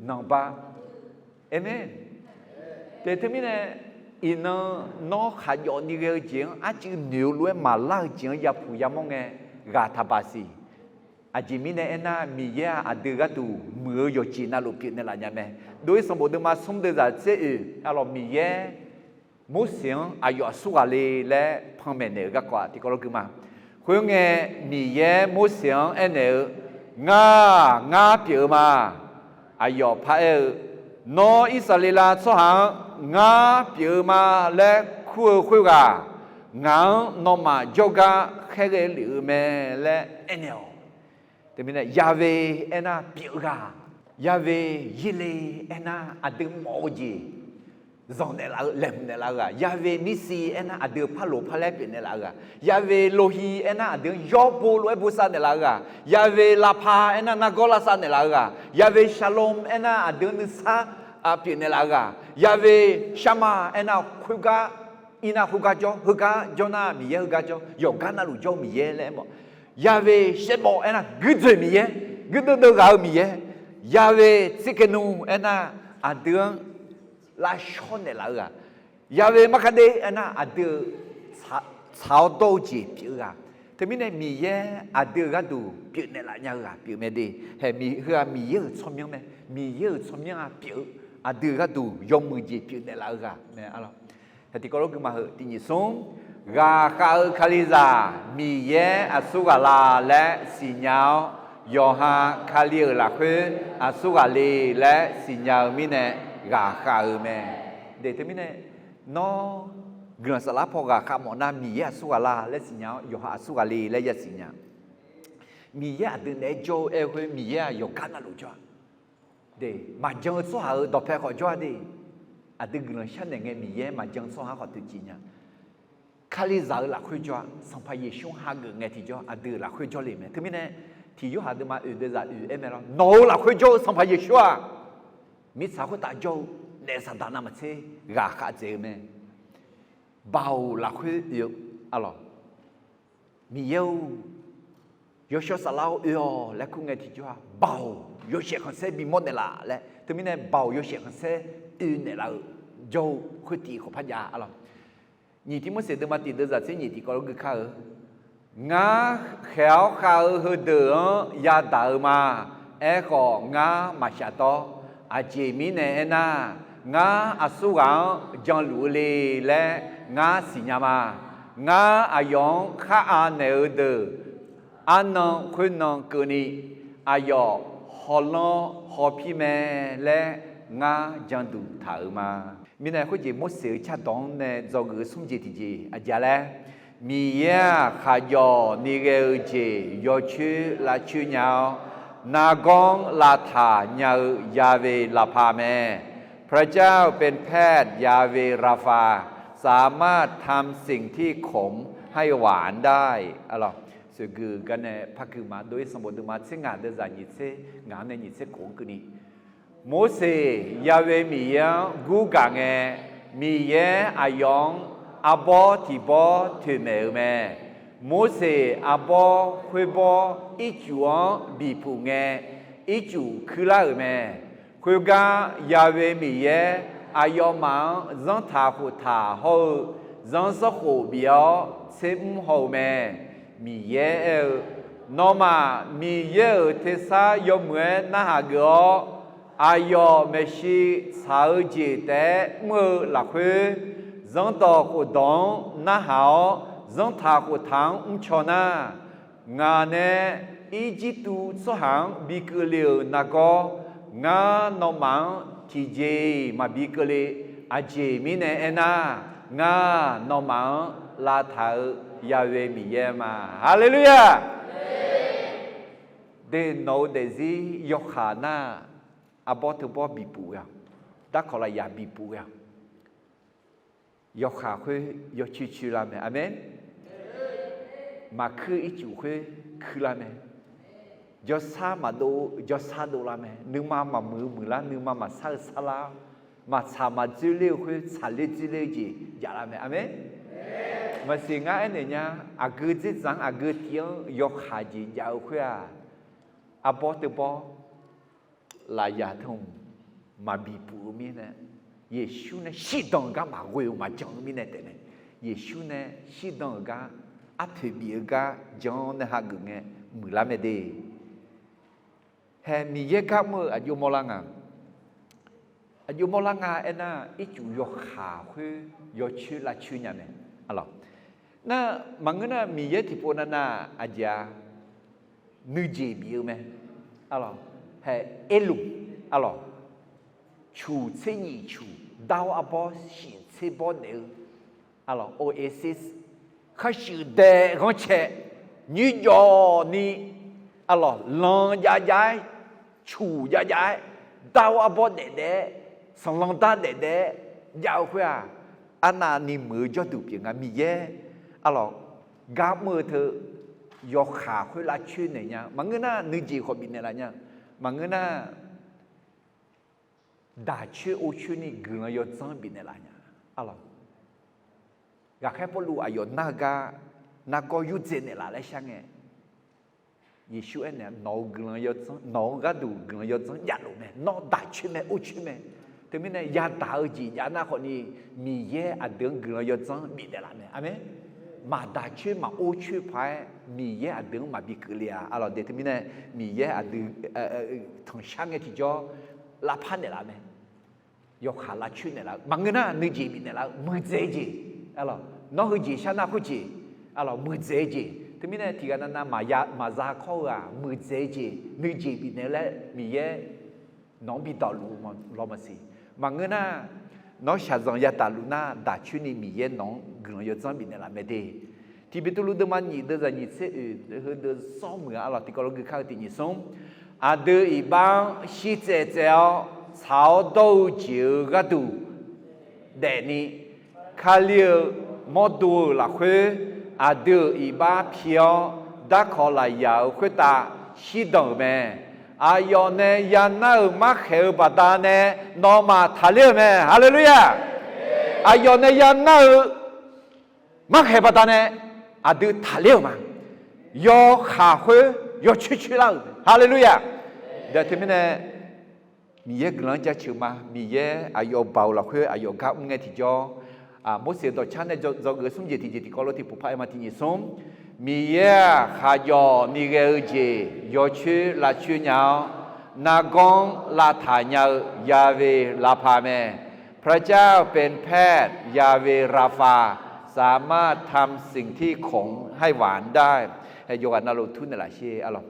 nanqba. Amen. Taef teumirnae, iqnan nawr khaqjawf ni ghae-eu jeq-anr arcuiv noeq-eu lof-aer maqlar-eu jeq-anr yapuq yamawr ngae, ghaq taqbaq siq. Aqjeq mirnae aernar, Miqyaer-aq aqdui gharduq muiq-eu yawqjeq navluf pyeufnaeq laf nya mae. Dov-ir sanqbof deuvma smr deuvzaq tser oeq, arlawq Miqyaer Morseq-anr aqyawf aqsurghaq le laer panmaeq naeq-euq garkawv-aq tiqkawv lof gui ma. Khoerngae, Miqyaer Morseq-anr aernaeq-eu, Ngar, ngar pyeuf-eu ma. Aqyawf paraer-eu, Nawr Irsaqleqlav tsawrhaq-anr ngar pyeuf-eu ma laer kur-eu khoerghaq, ngaq-anr nawmaf jawrgar khaerghae lef-eu mae laer aernaeq-awq. Teumirnae, Yahweh aernar pyeuf-eu ghaq, Yahweh Yireh aernar aqdui mawf-eu jeq, zanq naeqlaf-eu, laeqhmq naeqlaf-eu ghaq, Yahweh Nissi aernar aqdui-euq parloq parlaer pyeuf naeqlaf-eu ghaq, Yahweh Lohi aernar aqdui-anr yawr bo lof-aer bosav naeqlaf-eu ghaq, Yahweh Lapha aernar nargawr lavsav naeqlaf-eu ghaq, Yahweh Shalom aernar aqdui-anr nuisar pyeuf naeqlaf-eu ghaq, Yahweh Shammah aernar khoergar, irnar khoergar jawr, heugar jawr nar Miqyaer heugar jawr, yawqgar navluf jawr-eu Miqyaer laer aermawf. Yahweh Shepbaw aernar guirdzoeq Miqyaer, guirdeuv deuv ghaq-eu Miqyaer, Yahweh Tsidkenu aernar aqdui-anr lavshawr naeqlaf-eu ghaq, Yahweh Markade aernar aqdui-euq tsaq-awr dawr-eu jeq pyeuf-eu ghaq. Teumirnae Miqyaer aqdui-euq gharduq pyeuf naeqlaf nya-eu ghaq pyeuf mae de. Hae, heu-aq Miqyaer-euq tsawrmyanr mae. Miqyaer-euq tsawrmyanr-aq pyeuf-eu, aqdui-euq gharduq yawmuiq jeq pyeuf naeqlaf-eu ghaq mae, arlawq. Hae, tiqkawv lof gui ma heu tiq nyiq smr, ghaqkhav-eu Kalizaq Miqyaer aqsurghaq la laer siqnya-awr, yawqha Kali-euq lafkhoer aqsurghaq le laer siqnya-eu mirnae ghaqkhav-eu mae. De teumirnae, nawr guiqlanq saflar paw ghaqkhav mawf nar Miqyaer aqsurghaq la laer siqnya-awr, yawqha aqsurghaq le laer yasiq nya. Miqyaer aqdui naeq-aer jawr-eu aer-eu khoer Miqyaer-aq yawqgar navluf jawr-a. De, maqjan-eu tsawrhaq-euq dawqpae khawf jawr-a de. Aqdui guiqlanq sharnaeq ngae Miqyaer maqjan-eu tsawrhaq khawf toeqciv nya. Kalizaq-euq lafkhoer jawr-a, Sanqpaq Yeqsur-anr hageuf ngae tiqjawr aqdui-euq lafkhoer jawrle mae. Teumirnae, tiq Yorhaq deuvma oeq deuvzaq oeq aer mae lawr, nawq-euq lafkhoer jawr-eu Sanqpaq Yeqsur-aq, mirtsaq khoertav jawr-eu naef Saqdaq navmaqtser ghaqkhav dzaeq-eu mae. Baoq lafkhoer oe-eu, arlawq, Miqyaer-or, yawshawr saflar-awr oe-awq laer kur ngae tiqjawr-aq, baoq yawshaef khanqsaer bimawr naeqlaf laer. Teumirnae baoq yawshaef khanqsaer oe naeqlaf-euq jawr-eu khoertiq khawf par jav, arlawq. Nyiq Tivmorseq deuvma tiq deuvzaq tser nyiq tiqkawv lof gui kar-eu, Ngar khaeq-awr khav-eu heudeuq-anr yadaq-eu ma. Aerkhawf, ngar maqshaf dawr. Aqjeq mirnae aernar, ngar aqsurghaq-anr janluf-eu le laer ngar siqnya ma. Ngar aqyawf-anr khar aq naeq-eu deuq arnan khoernan keuvni, aqyawf hawlanr hawpir mae laer ngar janduq taq-euq ma. Mirnae khoerjeq Morseq-euq cardawq-anr nae dzawgeuf-eu smr jeq tiqjeq aqjeq-a laer, Miqyaer-aq khaqjawf ni ghae-eu jeq yawcoer lavcoer nya-awr, nargawr-anr lavtaq nya-eu Yahweh Rapha mae. พระเจ้าเป็นแพทย์ Yahweh Rapha สามารถทำสิ่งที่ขมให้หวานได้ Aqlawq, soeqgui gar nae par gui ma. Dov-ir sanqbof deuvma tser ngaq deuvzaq nyiq tser ngaq-anr nae nyiq tser khof-anr keuvni, Morseq Yahweh Miqyaer-anr gurgaq ngae, Miqyaer aqyawf-anr arbawr tiq bawr toeqmaeq-eu mae. Morseq arbawr khoerbawr ircuf-anr bipuq ngae, ircuf kuirlar-euq mae. Khoergar Yahweh Miqyaer aqyawfmaf-anr zanrtaq khoftaq hawr-eu zanrsanrkhof bif-awr tsermr haw-eu mae. Miqyaer aer-eu, Nawmaf Miqyaer-euq tersar yawmuiq-aer narhaq geuf-awr, aqyawf maeqshi tsaq-eu jeq taef-aer mr-eu lafkhoer, zanrdawq khofdawq-anr narhaq-awr zanrtaq khoftaq-anr mrcaw nar, ngaq nae Irjirtuv tsawrhaq-anr bi keuvle-euq nargawr, ngar nawmaf-anr tiqjeq-iq maqbi keuvle. Aqjeq mirnae aernar, ngar nawmaf-anr lavtaq-eu Ya'we Miqyaer ma. Haleluya! De nawq-eu daefzir yawkaq nar, arbawr teubawr bipuf ghae-awq. Darkawq lafyaq bipuf ghae-awq. Yawkaq khoer yawcoer coer lar mae. Aqmeq. Maqkuir ircuf khoer kuir lar mae. Jawrsar maqdov-eu jawrsar dov lar mae. Nuima maqmuiq-eu muiqlar, nuima maqsar-eu sarlar, maqtsaq maqdzoerler-eu khoer tsaqler dzoerler-eu jeq jav lar mae. Aqmeq. Maqsiq ngar aernaeq nya, aqgeu dzerdzaq-anr aqgeu tiv-anr yawkaq jeq jav-eu khoer-aq, arbawr teubawr lafyaq teu maqbipuf-eu mirnae, Yeqsur nae shirdan-euq gar maqghoe-eu maqjan-eu mirnae taefmae. Yeqsur nae shirdan-euq gar, arpoeq bif-eu gar jan-awr nae hageuf ngae muiqlar mae de. Hae Miqyaer gar mr-eu aqjox mawrlar nga. Aqjox mawrlar nga aernar, ircuf yawkaq khoer yawcoer lavcoer nya mae. Aqlawq, nar maqngeur nar Miqyaer tiqpov navnav aqjeq-a, nuijeq bif-eu mae. Aqlawq, hae, erluf, aqlawq, cuq tser nyiq cuq, dar-awr arbawr shif tser bawr daef-eu, aqlawq, oasis, khar shuif dae ghanrcae, nymrjawf ni, aqlawq, lan jav jav-aer, cuq jav jav-aer, dar-awr arbawr daef daef-aer, sanqlanq dar daef daef-aer jav-eu khoer-aq, arnavni muiq-eu jawrduq pyeuf nga. Miqyaer, aqlawq, gar mr-eu teu yawkaq khoer lavcoer naeq nya. Maqngeur nar nuijeq khawf bifnaeq laf nya. Maqngeur nar daqcoer orcoer ni guiqlanq yawdzanr bifnaeq laf nya. Aqlawq, ghaqkhaer Pawrluv aqyawf nar-eu gar nargawr yurdzae naeqlaf laer shar ngae, Yeqsur aernaeq-a, nawq-eu guiqlanq yawdzanr, nawq-eu gharduq guiqlanq yawdzanr javluf mae. Nawr daqcoer mae, orcoer mae. Teumirnae yadaq-eu jeq jav nar khawfni, Miqyaer aqdui-anr guiqlanq yawdzanr bifnaeq laf mae. Aqmeq. Maqdaqcoer maqorcoer paq-aer Miqyaer aqdui-anr maqbi keuvle-a. Aqlawq de teumirnae, Miqyaer aqdui tanqshar ngae tiqjawr lavpar naeqlaf mae. Yawkaq lavcoer naeqlaf-eu maqngeur nar nuijeq bifnaeq laf-eu muiqdzaeq-eu jeq, aqlawq, nawr heujeq shar nar khoerjeq, aqlawq, muiqdzaeq-eu jeq. Teumirnae tiqghaq navnav maqya maqza kawr-eu-aq, muiqdzaeq-eu jeq nuijeq bifnaeq-eu laer Miqyaer nawq-anr bi dawqluf-eu law maqsiq. Maqngeur nar, nawr shaqzanq yadaq luf nar, daqcoer ni Miqyaer nawq-anr guiqlanq yawdzanr bifnaeq laf mae de. Tiq Beqtuvluv deuvma nyiq deuvzaq nyiq tser oeq heudeuq sawr muiq-a. Aqlawq, tiqkawv lof gui kar-eu tiq nyiq smr, aqdui iqbax-anr shirtsaev tsaev-awr tsaq-awr dawr-eu jeq-euq gharduq daefni, Kali-euq mawrdo-euq lafkhoer aqdui-euq iqbax pi-awr, darkawq lafyaq-euq khoertav shirdan-euq mae. Aqyawf nae yanar-euq markhaeq-eu baqdanae nawmaf taqler-euq mae. Haleluya! Aqyawf nae yanar-eu markhaeq baqdanae aqdui taqler-euq ma. Yawkaq khoer yawcoer coer lar-euq. Haleluya! Teumirnae Miqyaer guiqlanq-anr jaceuq ma. Miqyaer aqyawf baoq lafkhoer aqyawf gar mr ngae tiqjawr, Morseq-euq dawqcar nae dzawgeuf-eu smr jeq tiqjeq tiqkawv lof tiqpov par-aer ma. Tiq nyiq smr, Miqyaer-aq khaqjawf ni ghae-eu jeq yawcoer lavcoer nya-awr, nargawr-anr lavtaq nya-eu Ya'we lavpaq mae. พระเจ้าเป็นแพทย์ ยาเวห์ราฟา สามารถทำสิ่งที่คนให้หวานได้ Hae, yawqghaq navluf tur naeqlaf sher, aqlawq.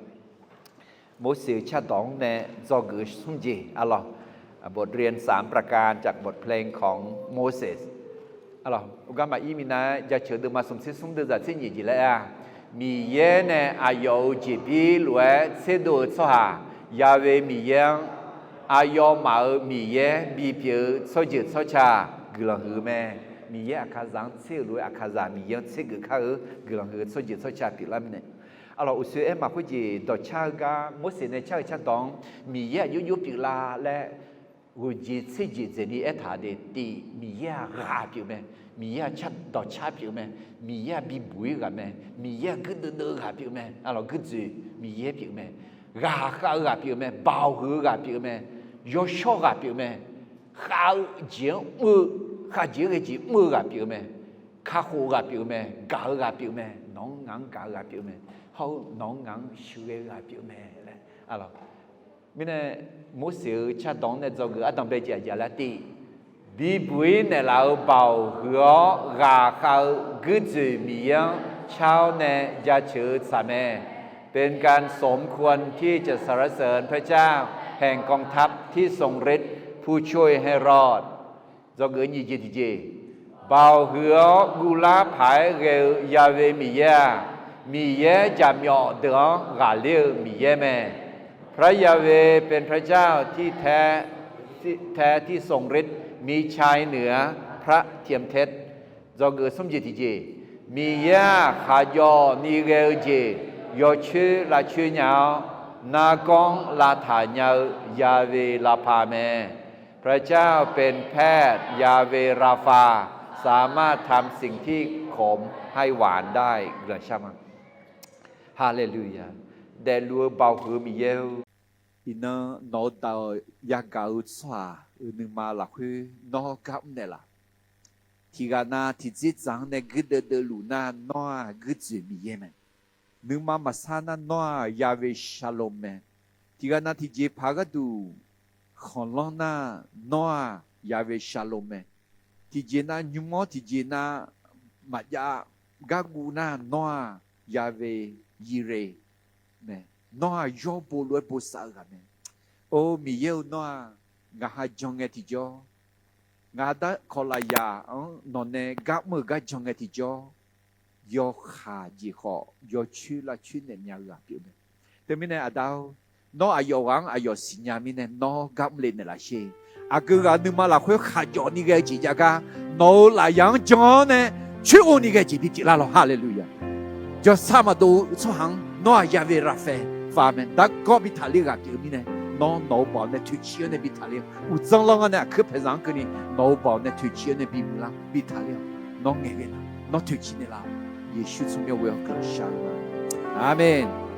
Morseq-euq cardawq-anr nae dzawgeuf-eu smr jeq, aqlawq, บทเรียนสามประการจากบทเพลงของโมเสส Aqlawq, uqgar maqir minav-aer jaceuq deuvma smq tser smr deuvzaq tser nyiq jeq laer-a, Miqyaer nae aqyawf-euq jeqbir lof-aer tserdov-eu tsawrhaq, Ya'we Miqyaer-anr aqyawfmaf-euq Miqyaer bipyeuf-eu tsawrjeuq tsawrca guiqlanq huiq-eu mae. Miqyaer Aqkaqzaq-anr tser-euq lof-aer Aqkaqzaq Miqyaer-anr tsergeuf kar-eu guiqlanq huiq-eu tsawrjeuq tsawrca pyeuflar mirnae, aqlawq, uqshoe aermaf khoerjeq dawqcar-eu gar Morseq nae car-eu cardawq-anr Miqyaer aqjox jox pyeuflar laer ghoeqjeq tserjeq dzaeqni aertaq de. Tiq, Miqyaer-aq ghaq pyeuf mae. Miqyaer-aq car dawqcar pyeuf mae. Miqyaer-aq bibuq-ir ghaq mae. Miqyaer-aq guirdeuv deuv-eu ghaq pyeuf mae. Aqlawq, guirdzoeq Miqyaer pyeuf mae. Ghaqkhav-eu ghaq pyeuf mae. Baoq huiq-eu ghaq pyeuf mae. Yawshawr ghaq pyeuf mae. Khav-eu jeq-anr mr-eu, khavjeq-anr ghae jeq mr-eu ghaq pyeuf mae. Kakhof-eu ghaq pyeuf mae. Gaq-eu ghaq pyeuf mae. Nawq-anr ngaq-anr gaq-eu ghaq pyeuf mae. Hawr-eu nawq-anr ngaq-anr sheuqghae-eu ghaq pyeuf mae laer, aqlawq. Mirnae Morseq-euq cardawq-anr nae dzawgeuf ardanq bae jeq aqjeq laer tiq, Bibuq-ir naeqlaf-eu baoq huiq-awr ghaqkhav-eu guirdzoeq Miqyaer-anr car-awr nae jaceuq-eu tsaq mae. เป็นการสมควรที่จะสรรเสริญพระเจ้า แห่งกองทัพที่ทรงฤทธิ์ ผู้ช่วยให้รอด dzawgeuf nyiq jeq tiqjeq. Baoq huiq-awr guvlar paq-aer ghae-eu Ya'we Miqyaer-aq, Miqyaer jaqmyawf deuq-anr ghaqler-eu Miqyaer mae. พระยาเวห์เป็นพระเจ้าที่แท้ ที่ทรงฤทธิ์ มิใช่เหนือพระเทียมเท็จ dzawgeuf smr jeq tiqjeq. Miqyaer-aq, khaqjawf ni ghae-eu jeq yawcoer lavcoer nya-awr, nargawr-anr lavtaq nya-eu Ya'we Rapha mae. พระเจ้าเป็นแพทย์ ยาเวห์ราฟา สามารถทำสิ่งที่ขมให้หวานได้ Haleluya. Daefluf-eu baoq huiq-eu Miqyaer-or, iqnan nawq-eu daq-awq yagaq-eu tsawrhaq-euq nuima lafkhoer nawr gar mr naeqlaf. Tiqghaq nav tiqdzerdzaq-anr nae guirdeuv deuvluf nar, nawr-aq guirdzoeq Miqyaer mae. Nuima maqsar nar, nawr-aq Ya'we Shalom mae. Tiqghaq nav tiqjeqpaq gharduq khanqlanr nar, nawr-aq Ya'we Shalom mae. Tiqjeq nav nymr-awr tiqjeq nav maqjav gar guv nar, nawr-aq Ya'we Yire mae. Nawr-aq yawr bo lof-aer bosav-eu ghaq mae. Or Miqyaer-or, nawr-aq ngaq ha jan ngae tiqjawr, ngaq darkawq lafyaq-anr nawqnae gar mr-euq gar jan ngae tiqjawr, yawkaq jeq khawf yawcoer lavcoer naeq nya-eu ghaq pyeuf mae. Teumirnae Aqda-or, nawr aqyawf ghaq-anr aqyawf siqnya mirnae nawr gar mr le naeqlaf sher. Aqgeu ghaq nuima lafkhoer khaqjawf ni ghae-eu jeq jav gar, nawq-euq lafyaq-anr jan-awr nae coer-o ni ghae jeq bipyeuf lar lawq. Haleluya. Jawrsar maqdov-eu tsawrhaq-anr nawr-aq Ya'we Rapha mae. Darkawv bi taqler-eu ghaq pyeuf-eu mirnae, nawr nawq-eu baoq nae toeqciv-awr nae bi taqler-awr, uqdzan lanr-awr nae aqkuir paeqzaq-anr keuvni nawq-eu baoq nae toeqciv-awr nae bimuiq lar bi taqler-awq. Nawr ngaeqghae nar, nawr toeqciv naeqlaf-awq. Yeqsur tsawrmyanr ghoe-awr guiqlanq shar-eu ma. Aqmeq.